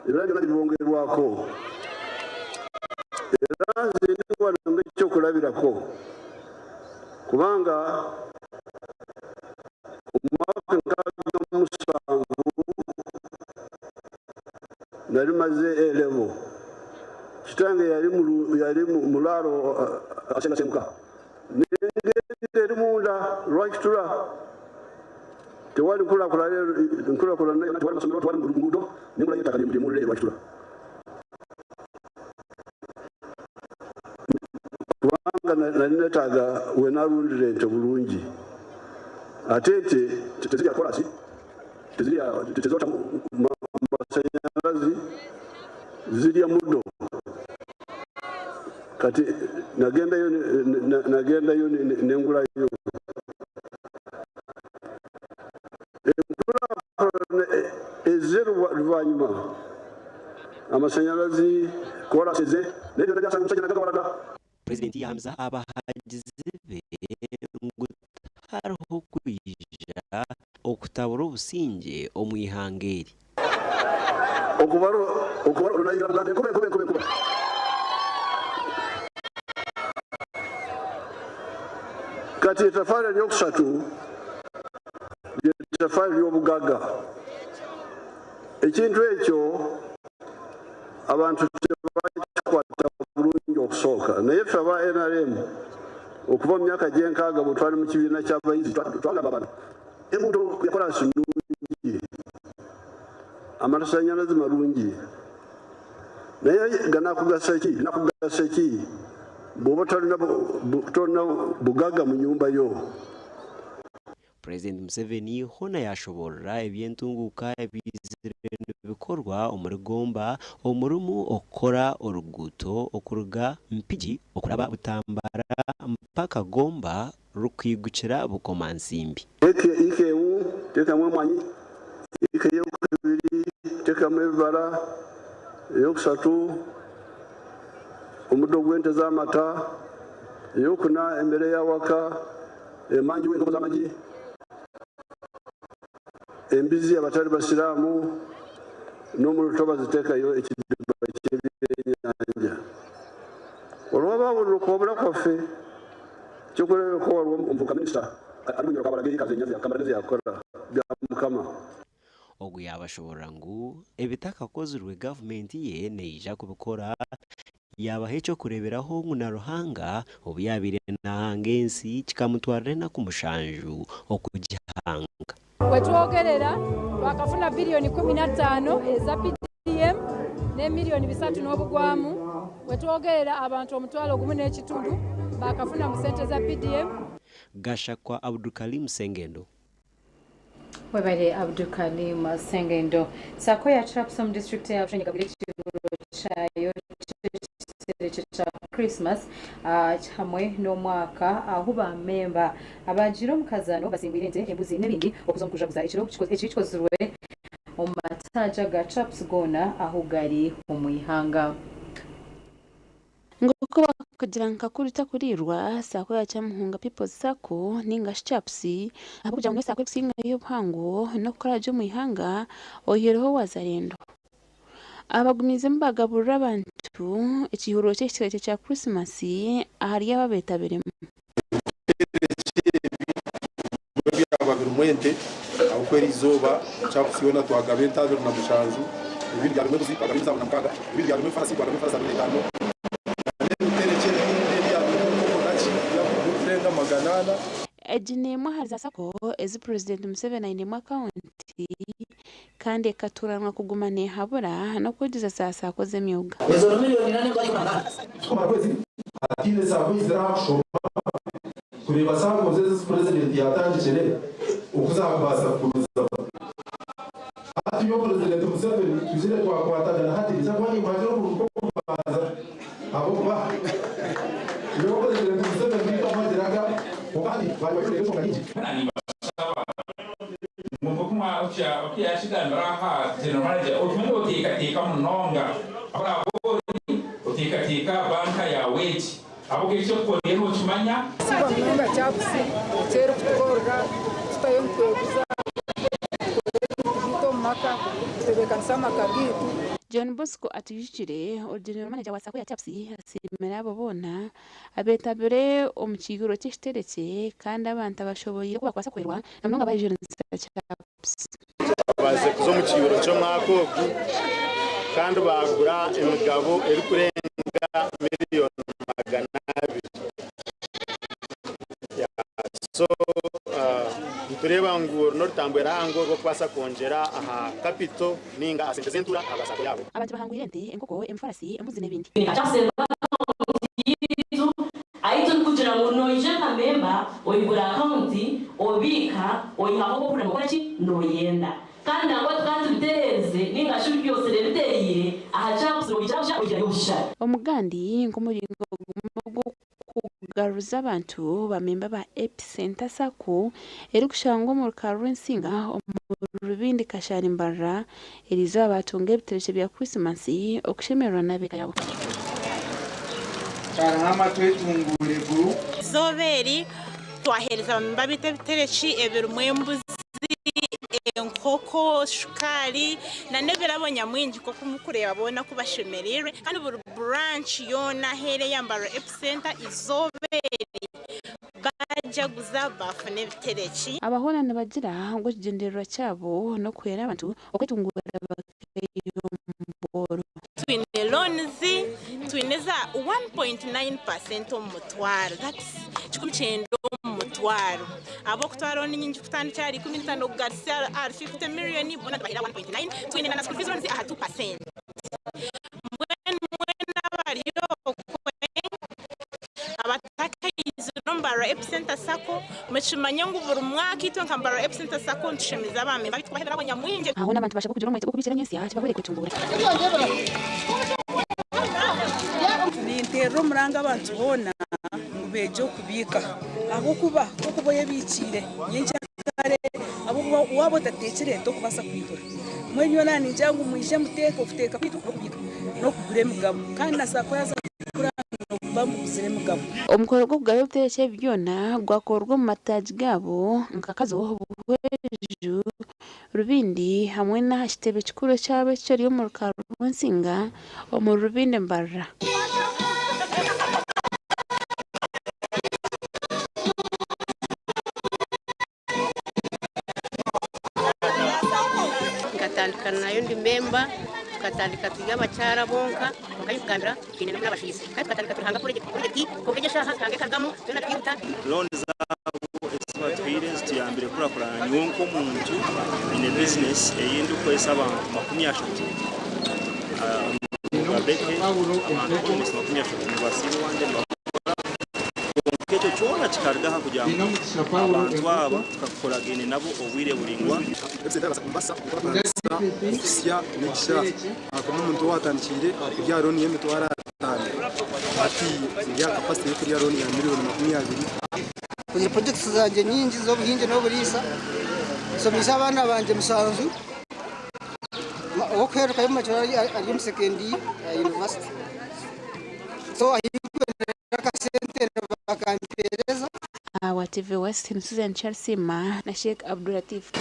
ebirala byonna bibongerwako. Era nze ndi wano ng'ekyokulabirako kubanga omu mwaka 67 nali maze A level. Kitange yali yali mulaalo asengasenguka nengenda eri munda Rwakitura tewali nkulaakulana yonna, tewali masomero, tewali nguudo, nengulayo ettaka lyemulira e Rwakitura kubanga nali neetaaga we nalundira ente bulungi ate ente tezirya kolasi tezirya tezota masanyalazi zirya muddo kati nagendayo nagendayo nengulayo enkulaakulana ezze luvannyuma amasanyalazi kolasi eze naye byonna byasanga omusajja nagagawalaga. Purezidenti yaahamiza abahagizi be ngu tihariho kwija okutabura obusingye omu ihanga eri. Okubara okubara orunayigira Buganda enkuba enkuba enkuba enkuba. Kati etafaali eryokusatu ly'etafaali ly'obugagga. Ekintu ekyo abantu tebakikwata bulungi okusooka naye ffe aba NRM okuva mu myaka gy'enkaaga bwe twali mu kibiina ky'abayizi twagamba abantu enguudo ya kolansi nnungi, amasannyalaze malungi naye ganaakugasa ki ganakugasa ki bw'oba tolina tolina bugagga mu nnyumba yo. Purezidenti Museveni hoona yaashoboorora eby'entunguuka ebiizire nibikorwa omuri Gomba omurimu okukora oruguuto okuruga Mpigi okuraba Butambala mpaka Gomba rukwigukira Bukomansimbi. Eka emu teekamu emwanyi, eka eyokubiri teekamu ebibara, eyokusatu omuddo gw'ente z'amata, eyokuna emmere y'awaka, emanju enkoko z'amagi, embizi abatali basiraamu, N'omu lutobazi teekayo ekidiba ky'ebyenyanja. Olw'abaahurira okuhabura kwaffe, Eky'okureeberaho hariho omuvubuka minisita arikunyura kabaraga ei Kabarega ezi yaakora bya Mukama. Ogu yaabashoboorora ngu ebitakakozirwe gavumenti ye neija kubikora yaabaha eky'okureeberaho ngu na Ruhanga obu yaabaire naahanga ensi kikamutwarira enaku mushanju okugihanga. Wetwogerera twakafuna biliyoni 15 eza PDM n'emiliyoni 3 n'obugwamu. Wetwogerera abantu 1,500 bakafuna mu sente za PDM. Gashakwa Abdulkalim Sengendo. Webale Abdukalim Sengendo. Sacco ya Chaps omu disiturikiti ya Bushenyi egabire ekihuro kyayo ky'ekiterekye kya Christmas hamwe n'omwaka ahu ba memba abagiire omu kazaano basingwire ente, embuzi n'ebindi okuza omu kujaguza ekiro eki kikozirwe omu mataagi aga Chaps goona ahu gari omu ihanga. Nk'oku barikugira nka Kuritakurirwa, Sacco ya Kyamuhunga People's Sacco ninga shi CHAPS ahabw'okugira ngu niyo Sacco erikusingayo obuhango n'okukora gye omu ihanga oyihireho Wazalendo. Abagumiizemu baagaburira abantu ekiihuro ky'ekiterekye kya Kurisimasi ahari abo abeetabiremu. Ebimwe byaba birimu ente ahabw'okuba eri izooba Chaps yoona twagaba ente 27, ebindi byaba birimu embuzi twagaba embuzi 46, ebindi byaba birimu efarasi twagaba efarasi 25 n'ebiterekye ebindi ebyaba birimu enkoko naki byaba birikurenga 400. Egi n'emwe ahari za Sacco ezi Purezidenti Museveni ainemu akawunti kandi ekaturanwa kuguma neehabura n'okwegyeza za Sacco z'emyoga. Kumara kwezi hataine sacco eizire aha kushoma kureeba SACCOs ezi ezi Purezidenti yaatandikire oku zaakubaasa kugumizamu. Hati nyowe Purezidenti Museveni twizire twakwatagana hati ninza kuba nimuhagira omurundi gw'okubanza ahabw'okuba nyowe Purezidenti Museveni tinkamuhagiraga kwonka hati bwanyima y'okureeba enshonga nyingi. Ngu nk'oku yakigambire aha General Manager, otume oteekateeka munonga ahu oraabe ori, oteekateeka banka yaawe egi. Ahabw'okuba eki ekukoriire nookimanya. Tusiima munonga CAPS eki erikutukorera tutayo nitweguza, tukora ebintu byaitu omu maka, tutebeekanisa amaka gaitu. John Bosco Atwijukire, ori General Manager wa Sacco ya CAPS asiimire abo boona abeetabire omu kiihuro ky'ekiterekye kandi abantu abashoboire oku bakubaasa kuhwerwa na munonga abaayejunisa CAPS. Baze kuza omu kiihuro ky'omwaka ogu kandi baagura emigabo erikurenga 200,000,000. So nitureeba ngu oru n'orutambwe ruhango rw'okubaasa kwongyera aha kapito ninga aha sente z'entuura aha bwa sacco yaabo. Abantu bahangwire ente, enkoko, emifarasi, embuzi n'ebindi. Ahi turikugira ngu noija nka memba oigura akawunti, obiika, oihaho obu orikuhurira nokora ki? Noyenda. Kandi nangwa tukaba tubitereerize ninga shi byosire bitereire aha kyakusi noija busha oigirayo busha. Omugandi nk'omuringo gumwe ogw'okugaruza abantu ba memba ba Epicenter Sacco erikushangwa omu rukari rw'ensinga omu Rubindi Kashari Mbarara eriizooba baatunga ebiterekye bya Kurisimasi okushemererwa n'ab'eka yaabo. Karahama twetunguure group. Eizooba eri twaheereza bamemba baitu ebitereki ebirimu embuzi, enkoko, shukaari n'ebirabo nyamwingi nk'oku murikureeba boona ku bashemereirwe kandi buri branch yoona aheeru eya Mbarara Epicenter eizooba eri baajaguza baafuna ebitereki. Abahoona nibagira ngu ekigyendererwa kyabo n'okuhwera abantu okwetunguura bakaiha omu bworo. Twine loans twine eza 1.9% omu mutwaro that's 190 omu mutwaro. Ab'okutwara loan nyingi kutandikira ahari 15 okugarutsya ahari 50 million boona nibahera 1.9. Twine na school fees loans aha 2%. Mbwenu mwena abari okwe abatakaizire omu Mbarara Epicenter Sacco mukimanye ngu buri mwaka itwe nka Mbarara Epicenter Sacco nitushemeza ba memba baitu kubaha ebirabo nyamwingi. Aho n'abantu bashaba okugira omwete gw'okubiikira nyentsya kibahwere kwetunguura. Ninteerera omuranga abantu boona ngu beegye okubiika ahabw'okuba ku orikuba oyebiikiire nyenkyakare ahabw'okuba waaba otateekire tokubaasa kwihura. Mbwenu nyowe naaba ningira ngu mwije muteeke, okuteeka kwaitu n'okubiika n'okugura emigabo kandi na saako yaaza kukura nooba muguzire emigabo. Omukoro gw'okugaba ebiterekye ebi byona gwakorwa omu mataagi gaabo nka Kazo, Buhweju, Rubindi hamwe n'aha kitebe kikuru ekyabo ekiri omu rukaari rw'Ensinga omuri Rubindi Mbarara. Nkatandika nayo ndi memba, tukatandika turi abakyara bonka, kwonka nikugambira twine n'abashaija. Kandi tukatandika turi Ruhanga purojekiti, kwonka egyo eshaaha Ruhanga ekarugamu twena twiruta. Loan zaabo ezi batuhaire zituyambire kukurakurana. Nyowe nk'omuntu nyine bizinesi ei ndikukoresa abantu 30 omu Babeke, abantu almost 30 nibasiiba owangye nibakora. Kwonka ekyo kyona kikaruga aha kugira ngu abantu aba tukakoragaine nabo obwire buraingwa. Kubaasa okuhitsya n'ekisha ahakuba omuntu owaatandikiire aha kurya looni y'emitwaro ataano hati ari aha kapasite y'okurya looni ya miriyoni 20. Nkozire purojekiti zangye nyingi z'obuhingi n'oburiisa. Nsomiise abaana bangye mushanju. Ow'okuheerukayo omu makiro ari omu sekendi ya yunivasite. So ahaiguru akasente nibakampeereza. Awa TV West ni Susan Kyarisiima na Sheikh Abdulatif.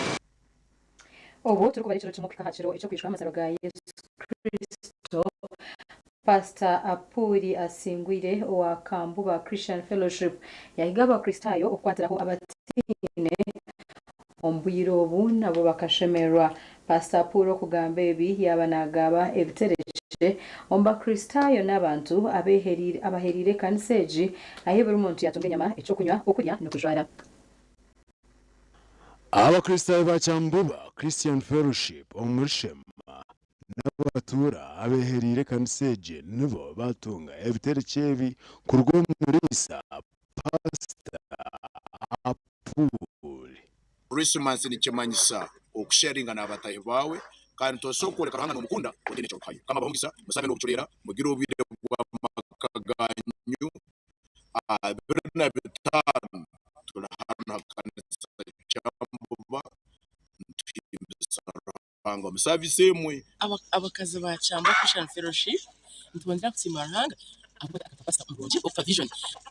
Obu turikuba ekiro kimwe kuhika aha kiro eky'okwijuka amazaarwa ga Yesu Kristo, Pasita Apuuli Asingwire owa Kambuba Christian Fellowship yahiga Abakristaayo okukwatiraho abataine omu bwire obu nabo bakashemererwa. Pasita Apuuli okugamba ebi yaaba nagaaba ebiterekye omu Bakristaayo n'abantu abahereire ekanisa egi ahi buri muntu yatunga enyama, eky'okunywa, okurya n'okujwara. Abakristaayo ba Kyambuba Christian Fellowship omuri Sheema n'abatuura abehereire ekanisa egi nibo baatunga ebiterekye ebi kuruga omu muriisa Pasita Apuuli. Krisimasi nikimanyisa okusharinga n'abatahi baawe kandi tosobola okworeka Ruhanga nomukunda otaine eki orikuhayo. Mukama abahe omugisa, musabe n'obucureera, mugire obwire bw'amaka ganyu 25 turi hanu aha kanisa Kyambuba nituhimbisa Ruhanga omu saavisi emwe. Abakazi ba Kyamba Christian Fellowship nitwongyera kusiima Ruhanga ahabw'okuba akatuha pasita murungi okutuha vision.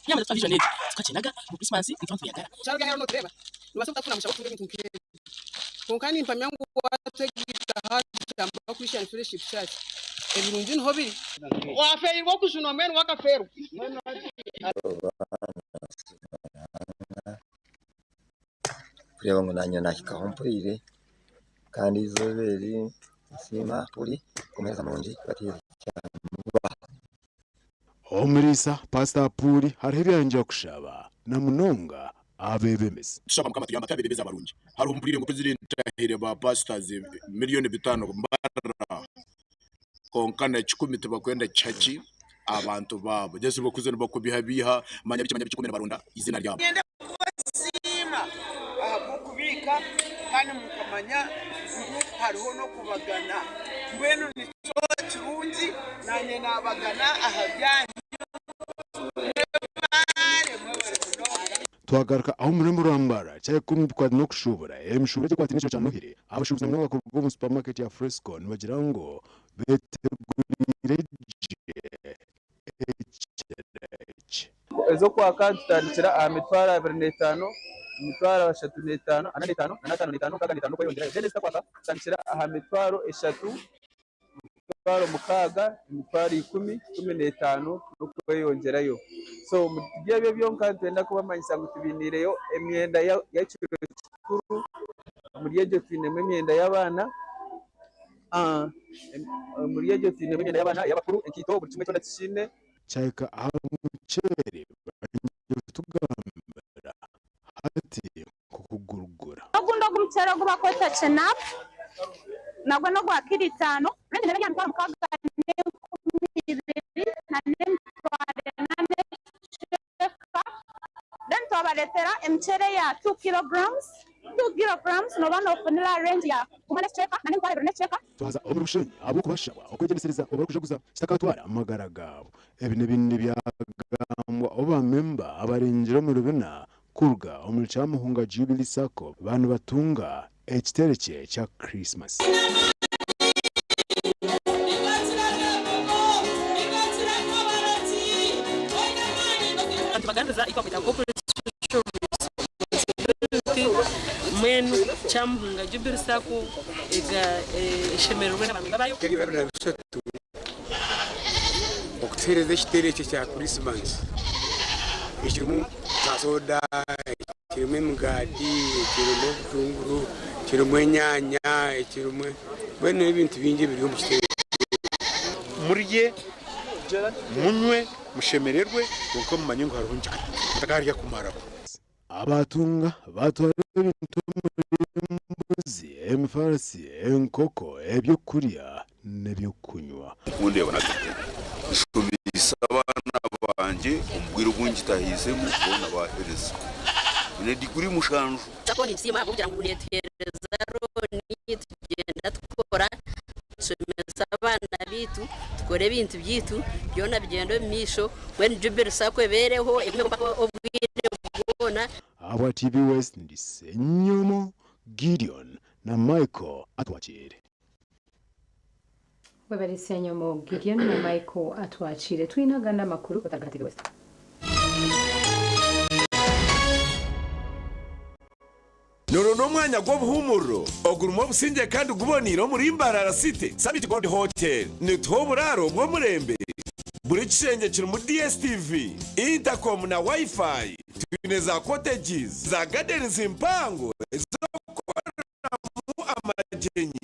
Yamara kutuha vision egi tukakyenaga ngu Christmas nituba nituyagara. Kyaruga hare notureeba nobaasa kutafuna mushaho kutunga ebintu nk'ebi kwonka nimpamya ngu watwegaita aha Kyamba Christian Fellowship Church ebirungi niho biri. Owafeirwe okujunwa mbwenu we akafeerwa. Kureeba ngu nanye nahikaho mpuriire kandi eizooba eri ninsiima Puri omuheereza murungi. Omuriisa Pastor Apuuli hariho ebi yayongyera kushaba na munonga abeebembezi. Tushaba Mukama atuyambe atuhe abeebembezi abarungi. Hariho mpuriire ngu President ahaire ba pastors 5,000,000 mbarara kwonka na kikumi tibakwenda kiha ki abantu baabo. Just bakuza nibakubihabiha manya biki manya biki kumbe nibaronda eizina ryabo. Niinyenda kubasiima ahabw'okubiika kandi mukamanya ngu hariho n'okubagana. Mbwenu nikyo kirungi naanye naabagana aha byanyu. Mwebare, mwebare munonga. Twagaruka aho omu rurembo rwa Mbarara kyahika omu bikwataine n'okushuubura, emishuuburo egi ekwataine n'ekiro kya Nohiri, abashuubuzi na munonga kuruga omu supermarket ya Fresco nibagira ngu beteguriire gye ekiro eki. Ez'okwaka nitutandikira aha 25,000, 35,000, 45, 45, 65 n'okweyongyerayo. Then ezitakwaka tutandikira aha 30,000, 60,000, 10,000, 15 n'okweyongyerayo. So omuri ebyo byonka nitwenda kubamanyisa ngu tubainiireyo emyenda y'ekiro kikuru, omuri egyo twinemu emyenda y'abaana, omuri egyo twinemu emyenda y'abaana, ey'abakuru, enkaito, buri kimwe kyona tukiine. Kyahika aha muceeri banyine kutugambira hati nk'okugurugura. Ogundi ogu muceeri ogu bakweta Chenab nagwo n'ogwa kilo itaano, rendi neeba eri aha 62,000 na 4,000 n'ekicweka. Then twabareetera emiceeri eya two kilograms, two kilograms nooba noofunira aha range ya gumwe n'ekicweka na 2,000 n'ekicweka. Twaza omuri Bushenyi ahabw'okubashaba okwegyendesereza obu barikujaguza kitakatwara amagara gaabo. Ebi n'ebindi byagambwa obu bamemba abarengire omuri bina kuruga omuri Kyamuhunga Jubilee Sacco baba nibatunga ekiterekye kya Christmas. Nitubaganiriza ei bakweta Corporate Social Responsibility mbwenu Kyamuhunga Jubilee Sacco eshemererwe n'abamemba baayo. 23 okutuheereza ekitero eki ekya Krisimansi ekirimu za soda, ekirimu emigaati, ekirimu obutunguru, ekirimu enyaanya, ekirimu mbwenu ebintu bingi ebiri omu kitero eki. Murye, munywe, mushemererwe, kwonka mumanye ngu hariho nkaarya kumaraho. Abatunga baatwara ebintu omuri embuzi, emifaarasi, enkoko, eby'okurya n'eby'okunywa. Kundeeba nagaruka nshomeise abaana bangye omu bwire obu ngitahiizemu boona baahereza. Nyine diguri mushanju. Sacco nintusiima ahabw'okugira ngu netuheereza looni tugyenda tukora tushomesa abaana baitu tukora ebintu byaitu byona bigyenda omu maisho mbwenu Jubilee Sacco ebeereho egumeho mpaka obwire bwona. Ahabwa TV West ndi Ssenyomo Gideon na Michael Atwakiire. Webare Ssenyomo Gideon na Michael Atwakiire. Twine agandi amakuru otagaruka aha TV West. Nuru n'omwanya gw'obuhuumuriro ogurimu obusingye kandi guboneire omuri Mbarara City Summit Gold Hotel. Nituha oburaaro bw'omurembe, buri kishengye kirimu DSTV, intercom na Wi-Fi. Twine za cottages, za gardens mpango ez'okukoreramu amagyenyi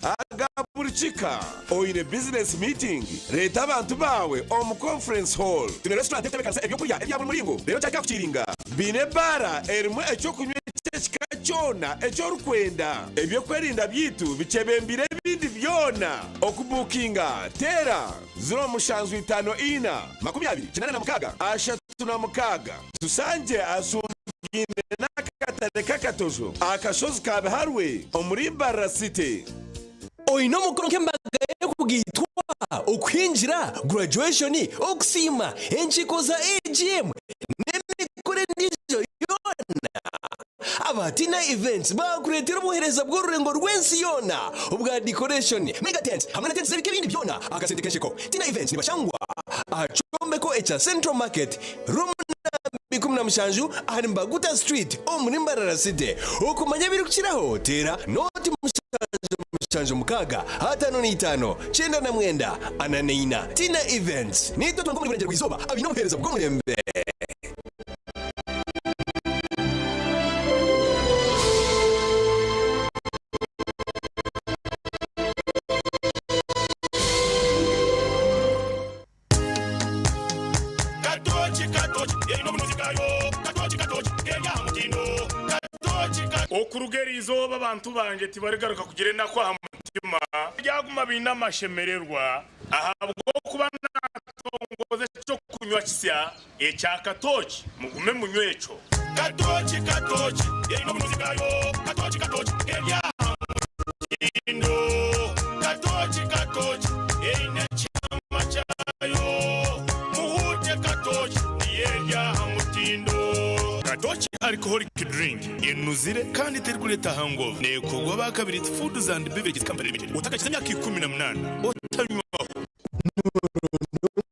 aga buri kika. Oine business meeting? Reeta abantu baawe omu conference hall. Twine restaurant erikutebeekanisa eby'okurya ebya buri muringo reero kyahika kukiringa. Baine ebaara erimu eky'okunywa eky'ekika kyona eki orikwenda. Eby'okwerinda byaitu bikyebembeire ebindi byona. Okubuukinga, teera 0754 20 86. Tusangye ahashuugaine n'akatare k'akatojo aha kashozi ka Biharwe omuri Mbarara City. Oine omukoro nk'embaga y'okugaitwa, okuhingira, graduation, okusiima, enkiiko za AGM n'emikoro endiijo yoona? Aba Tina Events baakureetera obuheereza bw'orurengo rw'ensi yoona obwa decoration, mega tents hamwe na tents z'ebika ebindi byona aha kasente k'ensheko. Tina Events nibashangwa aha kyombeko ekya Central Market, room namba 17 ahari Mbaguta Street omuri Mbarara City. Okumanya ebirikukiraho teera nooti 7 7 6 55 99 44. Tina Events niitwe twenka omuri Burengyerwa Izooba abaine obuheereza bw'omurembe. Katoki katoki eine obunuzi bwayo Katoki katoki keri aha mutindo Katoki ka. Okuruga eri izooba abantu bangye tibarigaruka kugira enaku aha mutima, baryaguma baine amashemererwa ahabw'okuba naatongoza eky'okunywa kisya ekya katoki. Mugume munywe ekyo. Katoki katoki eine obunuzi bwayo Katoki katoki keri aha mutindo Katoki katoki eine ekyama kyayo Muhuute katoki niyo eri aha mutindo. Katoki Alcoholic Drink enuzire kandi terikureeta hangover. Neekorwa aba Kabiriiti Foods and Beverages Company Limited. Otakakiza emyaka 18 otanywaho.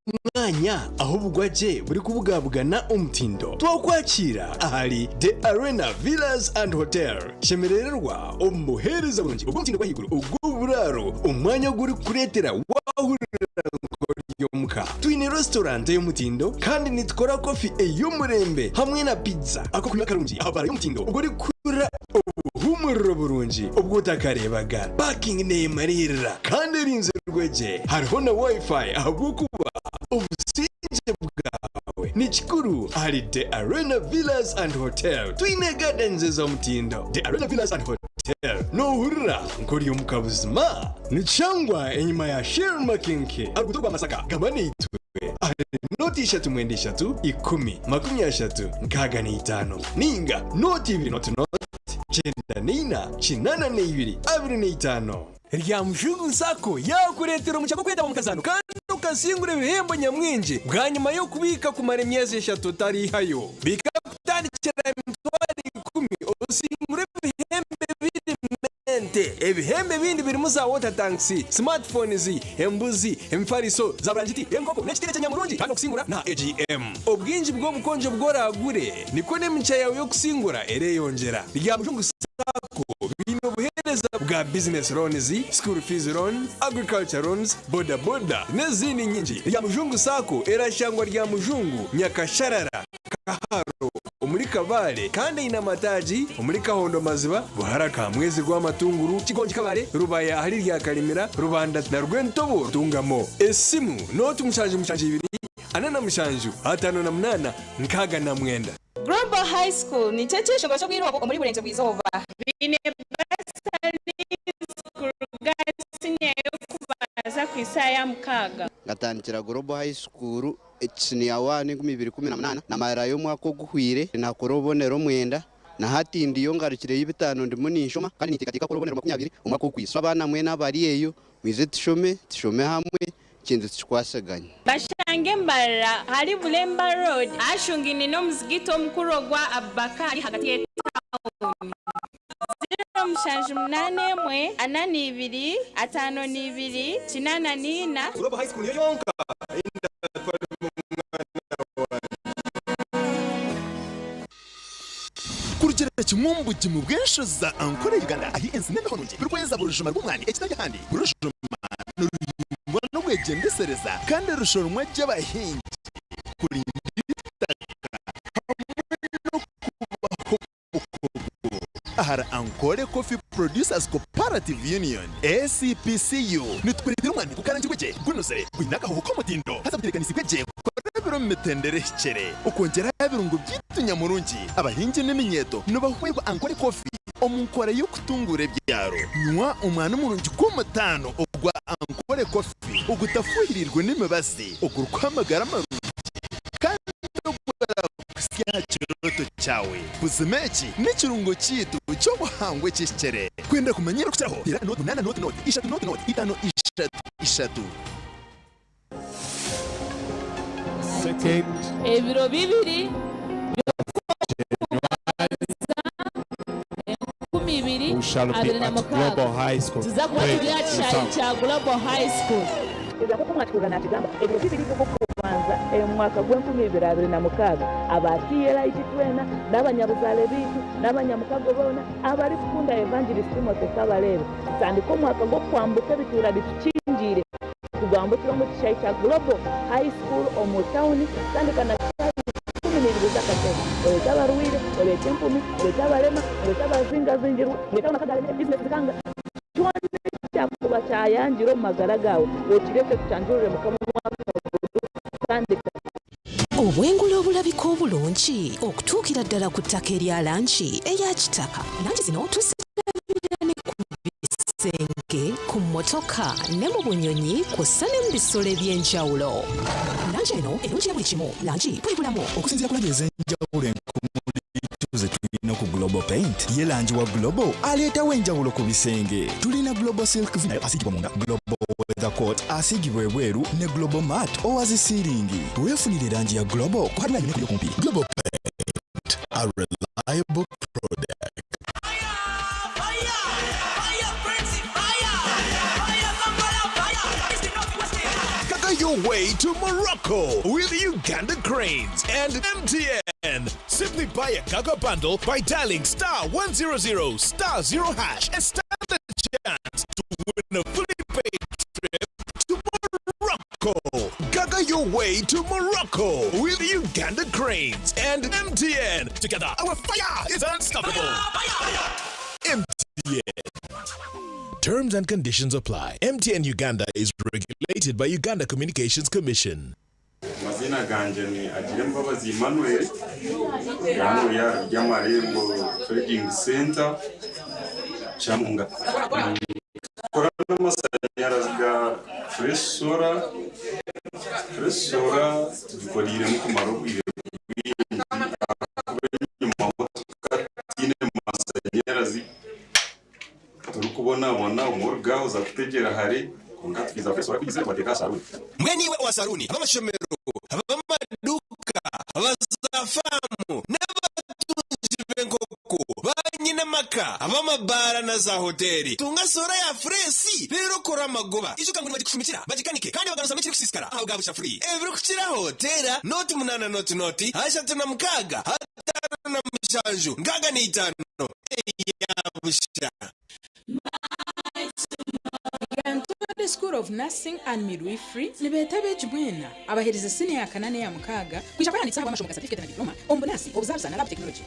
N'omwanya ahu obugwagye burikubugabugana omutindo. Twakwakiira ahari The Arena Villas and Hotel. Shemerererwa omu buheereza burungi obw'omutindo gw'ahaiguru ogw'oburaaro, omwanya ogurikukureetera waahurira nk'ori omuka. Twine restaurant ey'omutindo kandi nitukora kofi ey'omurembe hamwe na pizza. Ak'okunywa karungi aha baara y'omutindo ogu orikuhurira obuhuumuriro burungi obu otakareebaga. Parking neemariirira kandi erinzirwe gye. Hariho na Wi-Fi ahabw'okuba obusingye bwawe ni kikuru ahari The Arena Villas and Hotel. Twine gardens ez'omutindo. The Arena Villas and Hotel noohurira nk'ori omuka buzima. Nikishangwa enyima ya Shell Makinki aha ruguuto rwa Masaka. Gamba naitwe ahari nooti ishatu mwenda ishatu ikumi 30 65 ninga nooti ibiri nooti nooti 94 82 25. Ryamushungu Sacco yaakureetera omugisha gw'okwetaba omu kazaano kandi okasingura ebihembo nyamwingi bwanyima y'okubiika kumara emyezi eshatu otariihayo. Biika kutandikira aha mitwaro ikumi osingure ebihembo ebiri mente. Ebihembo ebindi birimu za water tanks, smart phones, embuzi, emifariso, za burangiti, enkoko n'ekitiina ky'enyamurungi kandi okusingura na AGM. Obwingi bw'obukonjo obu oraagure nikwo n'emigisha yaawe y'okusingura ereyongyera. Ryamushungu Sacco. bwa business loans, school fees loan, agriculture loans, boda boda n'ezindi nyingi. Rya Mujungu Sacco erashangwa Ryamujungu, Nyakasharara, Kaharo omuri Kabale kandi eine amataagi omuri Kahondo Maziba, Buhara Kamwezi Rwamatunguru, Kigongi Kabale, Rubaya ahari Ryakarimira, Rubanda na Rwentobo Ntungamo. Esimu nooti 772 47 58 69. Global High School nikyo ekyeshongoro ky'obwire obu omuri Burengyerwa Izooba. Baine bursaries kuruga siniya y'okubanza kuhitsya aha ya mukaaga. Nkatandikira Global High School siniya waani 2018, namarirayo omwaka oguhweire nakora obubonero mwenda, na hati ndiyo ngarukireyo bitaano ndimu ninshoma kandi ninteekateeka kukora obubonero 20 omwaka ogwija. So abaana mwena abari eyo mwije tushome, tushome hamwe ekintu tukikwasaganye. Bashange Mbarara ahari Bulemba Road ahashungaine n'omuzigiti omukuru ogwa Abubakar hagati y'etauni. 0781 42 52 84. Global High School niyo yonka ei ndatwaremu omwana wangye. Kurugiirira kimwe omu bugimu bw'enshozi za Ankole Uganda ahi ensi n'emiho nungi birikweza buri rujuma rw'omwani ekitari ahandi. Buri rujuma niruhingwa n'obwegyendesereza kandi rushoromwa gye abahingi kurinda eitaka hamwe n'okubaho obukugu ahari Ankole Coffee Producers Cooperative Union, ACPCU. Nitukureetera omwani gukarangirwe gye, gunuzire, gwine akahoho k'omutindo haza gutebeekanisiibwe gye kurabira omu mitendera ehikire. Okwongyera aha birungo byaitu nyamurungi, abahingi n'eminyeeto nibahwerwa Ankole Coffee omu nkora y'okutunguura ebyaro. Nywa omwani murungi gw'omutaano ogwa Ankole Coffee ogutafuhiriirwe n'emibazi, ogurikuha amagara marungi kandi ogurakuhitsya aha kirooto kyawe. Buzima eki n'ekirungo kyaitu ky'obuhangwa ekihikire. Kwenda kumanya ebirikukiraho, teera 08 0 3 0 5 3 3. Ebiro bibiri by'okubanza 2026, tuza kuba turi aha kishaayi kya Global High School. Nk'oku mwakihurira naakigamba, ebiro bibiri by'Ogwokubanza omu mwaka gw'enkumi ibiri abiri na mukaaga, aba TLIG twena n'abanyabuzaare baitu n'abanyamukago boona abarikukunda Evangelist Timothy Kabareebe, tutandike omwaka gw'okwambuka ebituura bitukingiire tugwambukire omu kishaayi kya Global High School omu tauni kutandika na shaaha 12 z'akasheeshe. Oreete abarwaire, oreete empumi, oreete abarema, oreete abazingazingirwe, oreete ab'amaka garemire, bizinesi zikanga. Kyona ekyakuba kyayangire omu magara gaawe, okireete tukyanjurire Mukama omwaka gurikutandika. Obwengula obulabika obulungi okutuukira ddala ku ttaka erya langi eya kitaka. Langi zino tuzirabira ne ku bisenge, ku mmotoka ne mu bunyonyi kw'ossa ne mu bisolo eby'enjawulo. Langi eno ennungi ya buli kimu. Langi bwe bulamu. Okusinziira ku langi ez'enjawulo enkumuliitu ze tulina ku Global Paint, ye langi wa Global aleetawo enjawulo ku bisenge. Tulina Global Silk Vinyl asiigibwa munda, Global Weather Coat asiigibwa ebweru ne Global Matte owa zi siiringi. Weefunire langi ya Global ku hardware yonna ekuli okumpi. Global Paint, a reliable product. Gaga your way to Morocco with Uganda Cranes and MTN. Simply buy a Gaga bundle by dialing star 100 star 0 hash and stand the chance to win a fully paid trip to Morocco. Gaga your way to Morocco with Uganda Cranes and MTN. Together, our fire is unstoppable. MTN. Terms and conditions apply. MTN Uganda is regulated by Uganda Communications Commission. Amazina gangye ni Agirembabazi Emmanuel, ndi hanu Ryamarembo Trading Centre, Kyamuhunga. Nitukora n'amasanyarazi ga Fresh Solar. Fresh Solar tugikoreiremu kumara obwire bwingi ahakuba enyima ho tukaba tutaine masanyarazi turikubonabona obumwe oruga aha oza kutegyera hare kwonka twija Fresh Solar ku eizire twateeka aha saruuni. Mbwenu iwe owa saruuni, ab'amashomero, ab'amaduuka, aba zaafaamu n'abatungi b'enkoko, baanyinamaka, ab'amabaara na zaahoteeri, tunga soora ya fureesi reero okore amagoba. Ijuka ngu nibagikushumikira, bagikanike kandi bagaruzamu ekirikusiisikara aha bwa busha furi. Ebirikukiraho, teera nooti munaana nooti nooti, 36, 57, 65 eya busha. Ankole School of Nursing and Midwifery nibeeta abeegi mwena abaherize siniya ya kana n'eya mukaaga kwija kwehandiikisa ahabw'amashomo ga certificate na diploma omu bunaasi, obuzaarisa na lab technology.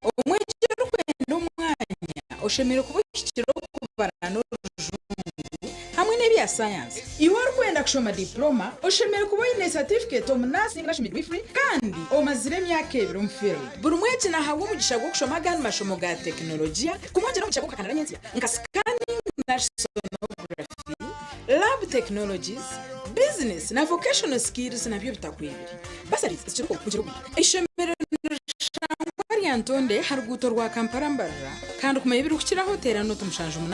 Omwegi orikwenda omwanya oshemereire kuba ohikire okubara n'orujungu hamwe n'ebya sayansi. Iwe orikwenda kushoma diploma oshemereire kuba oine certificate omu nursing nari midwifery kandi omazire emyaka ebiri omu field. Buri mwegi nahabwa omugisha gw'okushoma agandi mashomo ga tekinologiya kumwongyera omugisha gw'okuhakanira nyentsya nka scanning nari sonography, lab technologies, business na vocational skills nabyo bitakwebire. Bursaries zikiriho kugira obwire. Eishomero nirishangwa Lyantonde aha ruguuto rwa Kampala Mbarara kandi kumanya ebirikukiraho teera nooti 76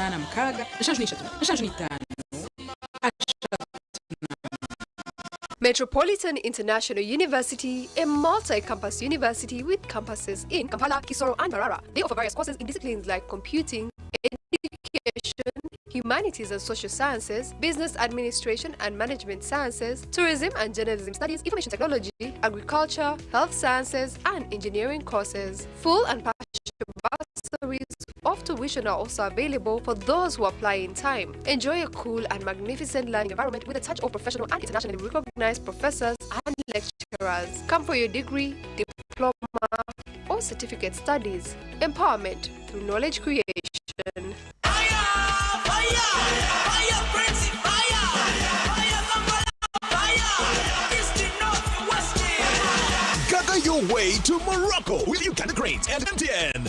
73 31. Metropolitan International University, a multi-campus university with campuses in Kampala, Kisoro, and Mbarara. They offer various courses in disciplines like computing, education, humanities and social sciences, business administration and management sciences, tourism and journalism studies, information technology, agriculture, health sciences, and engineering courses. Full and partial bursaries of tuition are also available for those who apply in time. Enjoy a cool and magnificent learning environment with a touch of professional and internationally recognized professors and lecturers. Come for your degree, diploma, or certificate studies. Empowerment through knowledge creation. Gaga your way to Morocco with Uganda Cranes and MTN.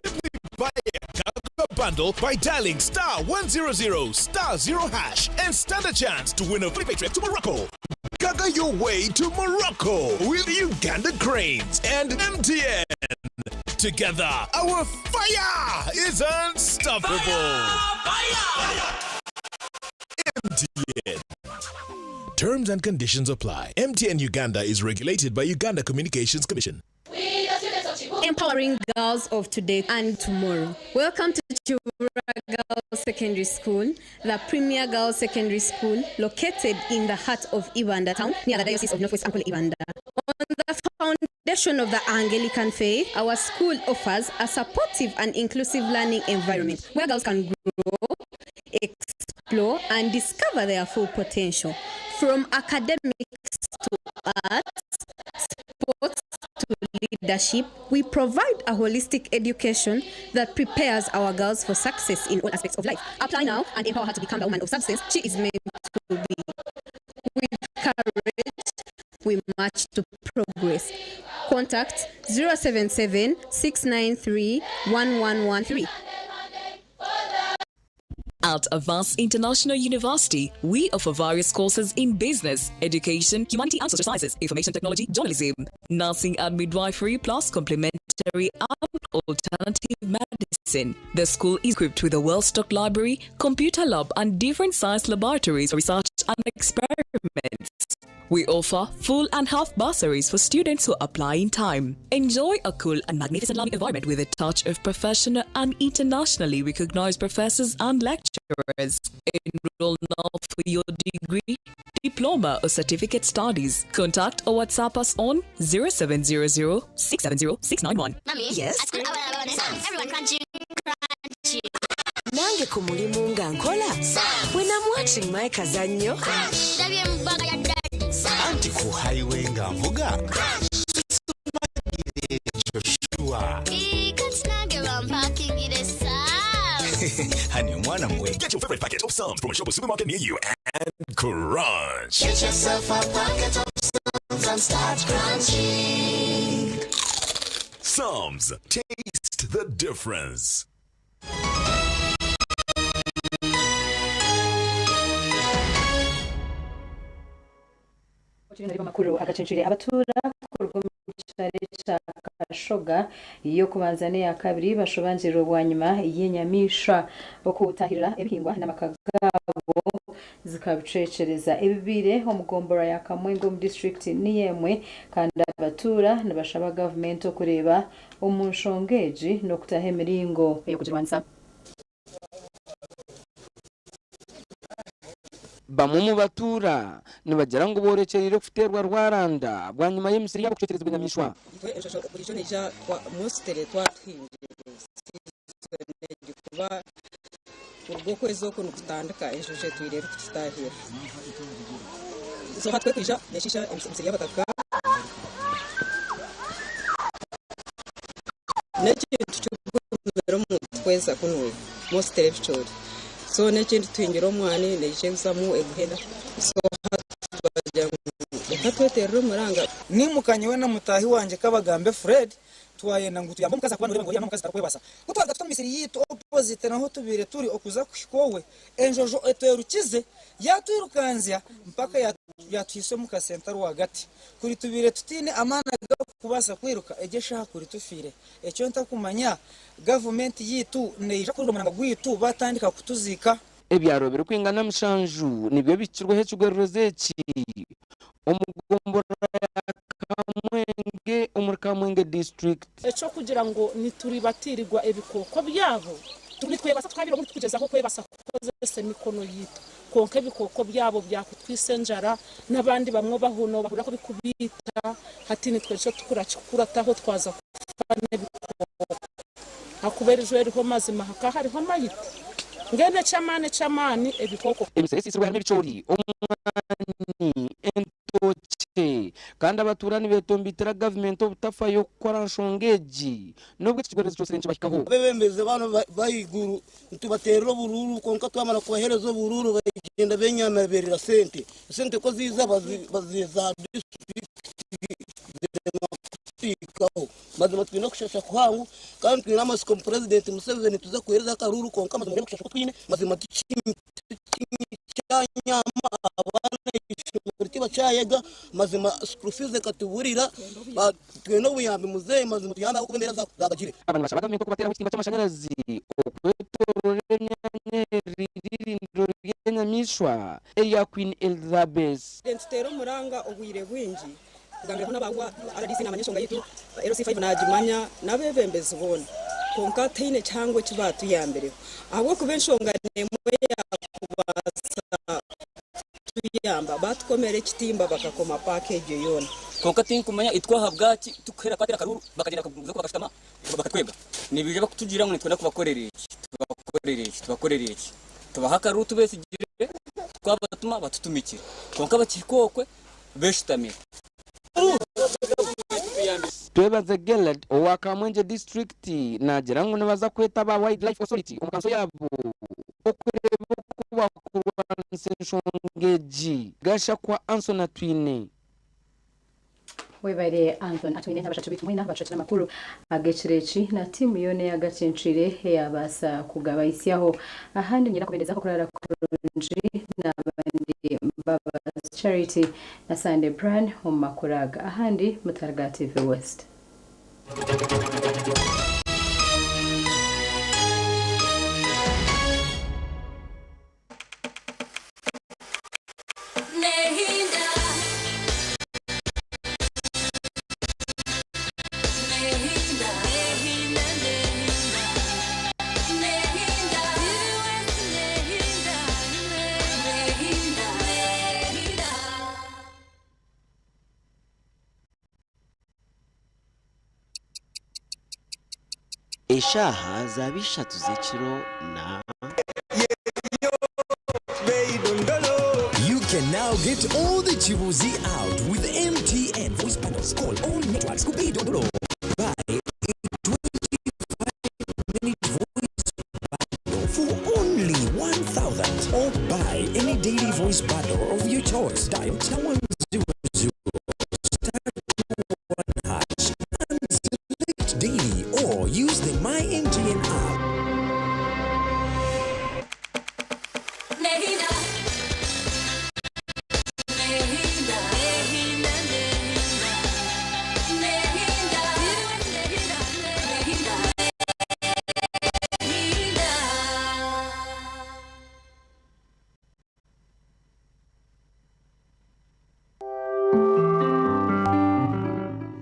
Simply buy a Gaga bundle by dialing star 100 star 0 hash and stand a chance to win a free trip to Morocco. Gaga your way to Morocco with Uganda Cranes and MTN. Together, our fire is unstoppable. MTN. Terms and conditions apply. MTN Uganda is regulated by Uganda Communications Commission. Empowering girls of today and tomorrow. Welcome to Kiwura Girls Secondary School, the premier girls secondary school located in the heart of Ibanda town near the Diocese of Northwest Ankole Ibanda. On the foundation of the Anglican faith, our school offers a supportive and inclusive learning environment where girls can grow, explore, and discover their full potential. From academics to arts, sports to leadership, we provide a holistic education that prepares our girls for success in all aspects of life. Apply now and empower her to become the woman of substance she is meant to be. With courage, we march to progress. Contact 077 693 1113. At Avance International University, we offer various courses in business, education, humanity and social sciences, information technology, journalism, nursing and midwifery, plus complementary and alternative medicine. The school is equipped with a well-stocked library, computer lab, and different science laboratories for research and experiments. We offer full and half bursaries for students who apply in time. Enjoy a cool and magnificent learning environment with a touch of professional and internationally recognized professors and lecturers. Enroll now for your degree, diploma, or certificate studies. Contact or WhatsApp us on 0700 670 691. Mommy, Yes? At school, everyone crunching, crunchy. Nange ku mulimu nga nkola when I'm watching my kazannyo. Ndabye mu bbaga ya daddy. Anti ku highway nga nvuga Sisumagire Joshua. Ii, kati nange bampakingire Sam's. Honey, omwana muwe. Get your favorite packet of Psalms from a shop or supermarket near you and crunch. Get yourself a packet of Psalms and start crunching. Psalms. Taste the difference. Tugenda amakuru agacencere abatura ku rw'omukyaro kya Kashoga iyo kubanza n'eya kabiri bashobanzirwe bwanyuma y'enyamaishwa okutahirira ebihingwa n'amaka gaabo zikabicwecereza ebibiire omu gombora ya Kamwenge omu disitulikiti niyemwe kandi abatuura nibashaba gavumenti okureeba omu nshonga egi n'okutaho emiringo ey'okugirwanisa. Bamwe mu batuura nibagira ngu borekyereire kuteerwa rwaranda bwanyuma y'emisiri yabo kucwekyerezibwa enyamaishwa. Burijo neija mositere twatuhingire kuba Kuruga okwezi oku nikutandika enjojo etwire erikututaahirira. So hati ku erikwija neeshiisha emisiri y'abataka. N'ekintu kigumire omuntu kweza kunuya mostly ebicoori. So n'ekindi tuhingire omwani neija eguzamu eguhenda. So hati twagira ngu reka tweterere omuranga. Niimuka nyowe na mutaahi wangye Kabagambe Fred Twayenda ngu tuyambe omukazi ahakuba noreeba ngu oriya n'omukazi tarikwebasa. Ku twaruga tuta omu misiri yaitu opposite naho tubaire turi okuza kuhika owe, enjojo etwerukize yatwirukanzya mpaka yatuhisa omu kasenta rwagati. Kuri tubaire tutaine amaani ag'okubaasa kwiruka, egyo eshaaha kuri tufiire. Ekyo ntakumanya, gavumenti yaitu neija kuhurira omuranga gwaitu batandika kutuziika? Ebyaro birikwingana mushanju nibyo bihikirweho ekigwererezi eki omu gomborora ya Kamwenge omuri Kamwenge disiturikiti. Eky'okugira ngu nituribatiirirwa ebikooko byabo, nitwebasa twabire obu turikugyezaho kwebasa kukozesa emikono yitu, kwonka ebikooko byabo byakutwisa enjara n'abandi bamwe obahu nobahurira ku bikubiita, hati nitwe nikyo tukurakikukurataho twaza kufa n'ebikooko. Ahakuba erijo eriho mazima hakaba hariho amayiti, mbwenu eky'amaani eky'amaani ebikooko. Emisiri esiisirwe harimu ebicoori, omwani, entookye kandi abatuura nibetombeitera gavumenti obutafayo kukora nshonga egi n'obu eki kigwererezi kyosire nikibahikaho. Abeebembezi banu b'ahaiguru nitubateerera oburuuru kwonka twamara kubaheereza oburuuru bagyenda benyamira sente. Esente ku ziiza baziha za disiturikiti zirema kutuhikaho. Mazima twine okushasha kuhango kandi twine amatsiko ngu Purezidenti Museveni nituza kuheereza akaruuru kwonka mazima mbwenu okushasha oku twine mazima tikikyanyama abaana eishomero tibakyayega mazima school fees ekatuburira twine obuyambi muzeeyi mazima otuyambe ahabw'okuba embeera zaabagire. Aba nibashaba gavumenti okubateeraho ekitimba ky'amashanyarazi okwetoorora emyanya eri eirindiro ry'enyamaishwa erya Queen Elizabeth. Nituteera omuranga obwire bwingi Tugambirweho n'aba rdc naamanya enshonga yaitu, LC5 naagimanya n'abeebembezi boona kwonka tihaine kihango eki baatuyambireho ahabw'okuba enshonga n'emwe yaakubaasa kutuyamba baatukomera ekitimba bakakoma paaka egyo yoona. Kwonka tinkumanya itwe ahabwaki tukuhera twatera akaruuru bakagyenda bakagumizamu bakashutama bakatwebwa. Nibaija bakutugira ngu nitwenda kubakorera eki, tubakorere eki, tubakorere eki. Tubahe akaruuru tubesigire, twabatuma batutumikire. Kwonka bakihika okwe beshutamire. Twebaze Gerald owa Kamwengye disiturikiti naagira ngu nibaza kweta aba Wildlife Authority omu kanso yaabo okureeba oku baakurwanisa enshonga egi. Gashakwa Anson Atwine. Webare Anthony Atwine n'abashatu baitu mwena abatushakira amakuru ag'ekiro eki na tiimu yoona eyagacencwire eyabaasa kugabaitsyaho. Ahandi niinyenda kubendezaho okurara kurungi n'abandi Mbabazi Charity na Sunday Brian omu makuru aga. Ahandi mutariga TV West. Eshaaha zaaba ishatu z'ekiro na. You can now get all the Chibuzi out with MTN voice bundles. Call all networks Kubi Dondolo. Buy a 25-minute voice bundle for only 1,000 or buy any daily voice bundle of your choice. Dial star 100 star 21 hash and select daily or use the My MTN app.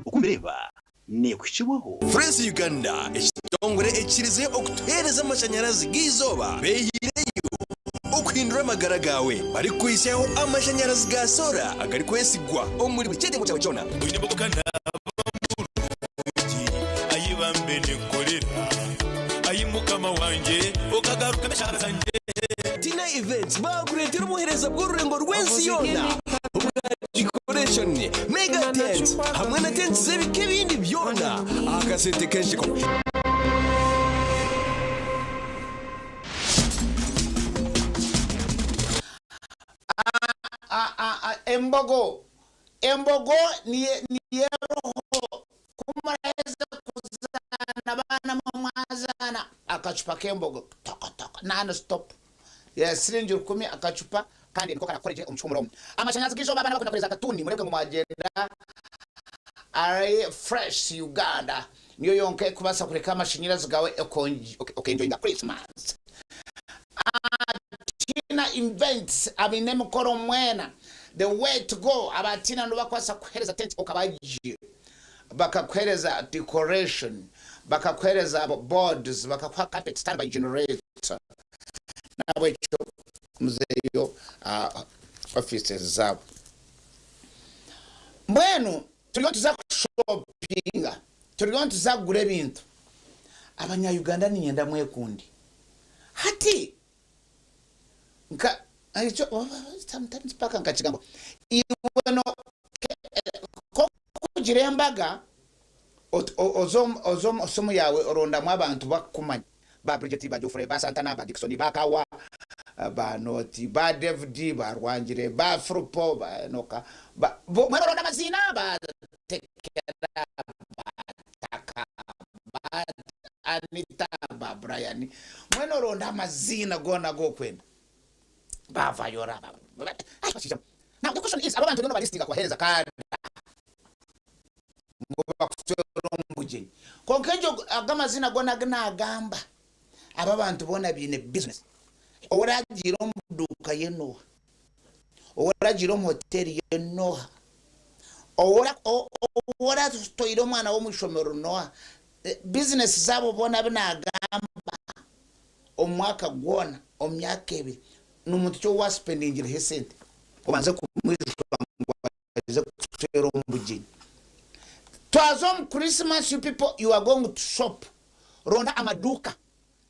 Oku ndeeba neekuhikibwaho. Frezi Uganda, ekitongore ekikirize okutuheereza amashanyarazi g'eizooba beehiireyo okuhindura amagara gaawe barikukuhitsyaho amashanyarazi ga soora agarikwesigwa omuri buri kyetengo kyawe kyona. Oine embogoka naaba murungi, Ai bambe ninkukorera, Ai Mukama wangye, okagaruka. Tina Events baakureetera obuheereza bw'orurengo rw'ensi yoona obwa decoration, mega tents hamwe na tents z'ebika ebindi byona aha kasente kensheko. Embogo Embogo niyo eroho ku muraheza kuzaana baana mwe mwazaana akacupa k'embogo toko toko non stop siringi rukumi akacupa kandi niko karakukora gye omu kihumuro omu. Amashanyarazi g'eizooba abaana bakunda kureeza akatuuni mureebwe ngu mwagyenda ahari Fresh Uganda niyo yonka erikubaasa kureka amashanyarazi gaawe okenjoyinga Christmas. Tina Events abaine emikoro mwena the way to go aba Tina nibo bakubaasa kukuhereza tent okaba gye bakakuhereza decoration bakakuhereza boards bakakuha carpet standby generator nahabwekyo muzeyo aha offices zaabo. Mbwenu turiyo nituza kushopinga turiyo nituza kugura ebintu abanya Uganda niinyenda mwekunde Hati nka ekyo sometimes paka nkakigamba iwe no kokugira embaga oze omu simu yaawe orondamu abantu bakukumanya ba Bridget ba Geoffrey ba Santana ba Dickson ba Kawa ba Noti ba David ba Rwangire ba Firipo ba Enoka ba mbwenu oronda amaziina ba Tekera ba Taka ba Anita ba Brian mbwenu oronda amaziina goona agu okwenda ba Viola ba bashaija now the question is abo abantu oriyo nobalistinga kubahereza kada ngu bakucwere omu bugyenyi kwonka egyo ago amaziina goona agu nagamba abo abantu boona baine business ou oragiire omu duuka ye noha ou oragiire omu hoteri ye noha ou oratoire omwana we omu ishomero noha Bizinesi zaabo boona abu naagamba omu mwaka gwona, omu myaka ebiri, n'omuntu ki ou waasipendingireho esente obanze kumwijuka ngu aije kukucwera omu bugyenyi. Twaza omu Christmas you people you are going to shop, ronda amaduuka.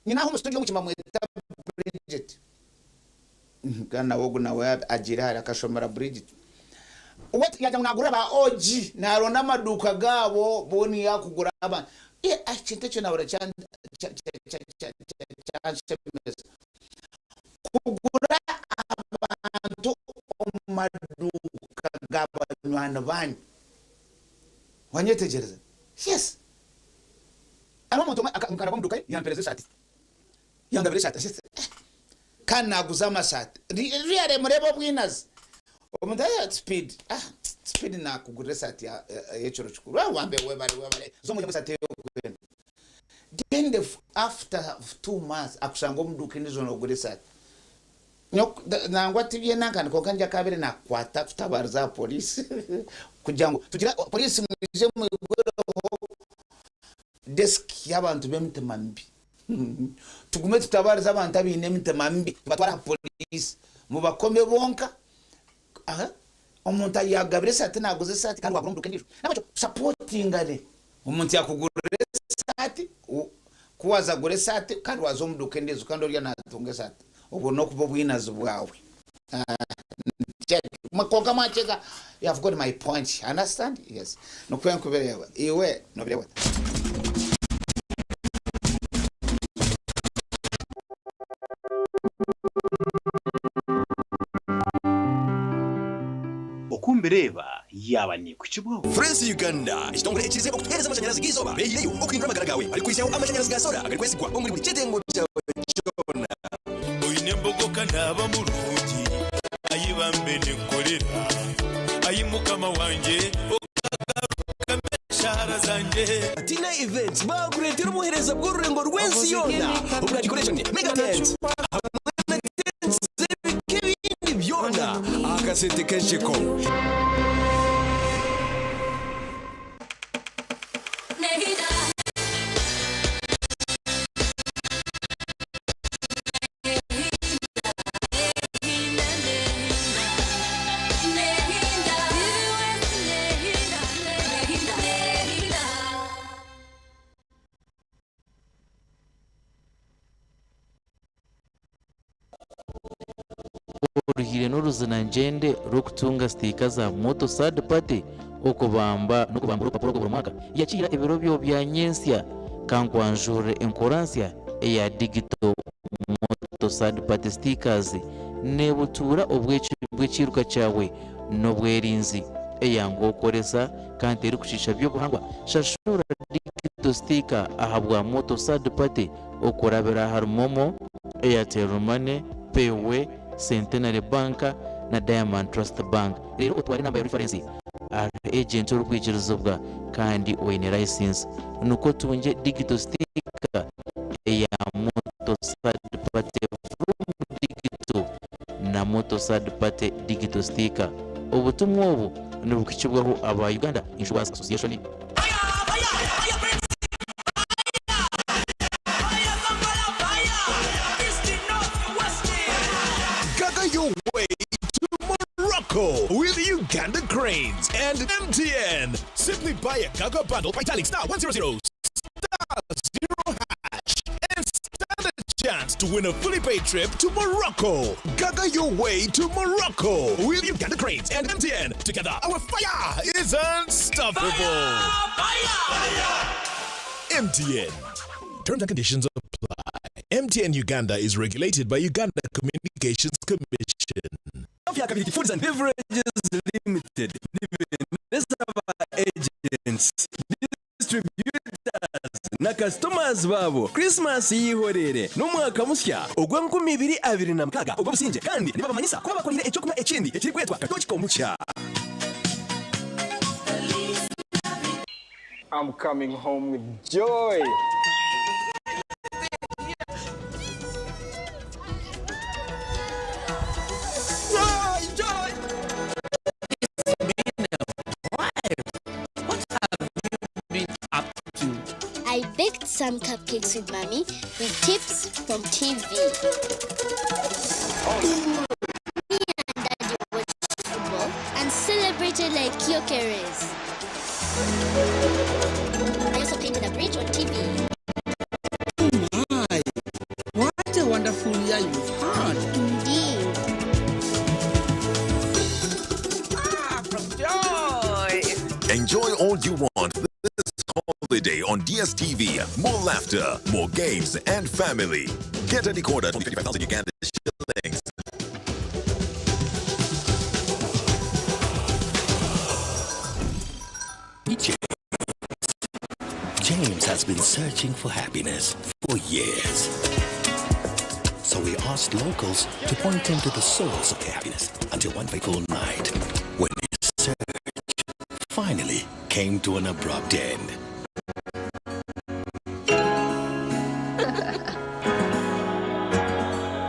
Nyine aha omu studio omuki bamweta Bridget. Kandi nawe ogu nawe agiire hare akashomera Bridget. We yagira ngu nagurira ba OG naronda amaduuka gaabo boona yakugura abantu. Ekintu ekyo nahurira kyanshemeza. Kugura abantu omu maduuka ga banywani banyu. Wanyetegyereza? Yes. Hariho omuntu omwe nkaraba omu duuka ye yampereza esaati. Yangabira esaati ati eh kandi naguza amasaati really mureebe obwinazi omuntu ati speed ah speed nakugurira esaati yekiro kikuru ah wambe webare webare za omwihemu esaati eyi orikwenda then the after 2 months akushanga omu duuka endijo nogura esaati nangwa tibyenankani kwonka ngyakabire nakukwata tutabarize aha police kugira ngu tugire police mwije mwigureho desk y'abantu b'emitima mibi. Tugume tutabarize abantu abaine emitima mibi tubatware aha police mubakome bonka. Omuntu yagabira esaati naguza esaati kandi wagura omu duuka endijo. Nahabwekyo tusapotingane. Omuntu yakugurira esaati ku waza kugura esaati kandi waza omu duuka endijo kandi oriya natunga esaati obwo nokuba obwinazi bwawe. Kwonka mwakyega you have got my point understand yes nikwo nkubireeba iwe nobireeba ota. Oku mbireeba yaaba neekuhikibwaho. Frenzy Uganda, ekitongore ekirize okutuheereza amashanyarazi g'eizooba beehireyo okuhindura amagara gaawe barikwihisyaho amashanyarazi ga solar agarikwesigwa omuri buri kyetengo kyawe kyona. Oine embogo ka naaba murungi, Ai bambe ninkukorera, Ai Mukama wangye, Okagarukamu eshaara zangye. Tina Events baakureetera obuheereza bw'orurengo rw'ensi yoona obwa decoration, mega tents hamwe na tents z'ebika ebindi byona aha kasente k'ensheko. Oruhire n'oruzina ngyende rw'okutunga sitiika za Moto Third Party okubamba n'okubamba orupapura orwo buri mwaka. Yakiira ebiro byo bya nyentsya kankwanjurire enkora nsya eya Digital Moto Third Party Stickers nebutuura obwecumi bw'ekiiruka kyawe n'obwerinzi. Eyanguha okukoresa kandi terikukiisha by'obuhangwa. Shashura Digital Sticker ahabwa Moto Third Party okurabira ahari MoMo, Airtel Money, Payway, Centenary Bank na Diamond Trust Bank. Reero otware enamba ya reference ahari agent orikwikirizibwa kandi oine license nikwo otungye digital sticker eya Moto Third Party Vroom Digital na Moto Third Party Digital Sticker. Obutumwa obu nibuhikibwaho aba Uganda Insurance Association. Gaga your way to Morocco with Uganda Cranes and MTN. Simply buy a Gaga bundle by dialing star 100 star 0 hash and stand a chance to win a fully paid trip to Morocco. Gaga your way to Morocco with Uganda Cranes and MTN. Together, our fire is unstoppable. MTN. Terms and conditions apply. MTN Uganda is regulated by Uganda Communications Commission. Fyakabiriki Foods and Beverages Limited nibeneza aba agents, distributors na customers baabo Christmas y'eihorere n'omwaka musya ogw'enkumi ibiri abiri na mukaaga ogw'obusingye kandi nibabamanyisa ku babakoreire eky'okunywa ekindi ekirikwetwa Katoki Kombucha. I'm coming home with joy. Joy, joy. What have you been up to? I baked some cupcakes with mommy with tips from TV. Me and daddy watched football and celebrated like Gyokeres. I also painted a bridge on TV. My, what a wonderful year you've had. Indeed. Enjoy all you want this holiday on DSTV. More laughter, more games, and family. Get a decoder for 55,000 Uganda shillings. James has been searching for happiness for years. So we asked locals to point him to the source of their happiness until one fateful night when his search finally came to an abrupt end.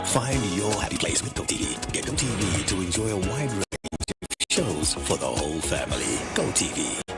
Find your happy place with GoTV. Get GoTV to enjoy a wide range of shows for the whole family. GoTV.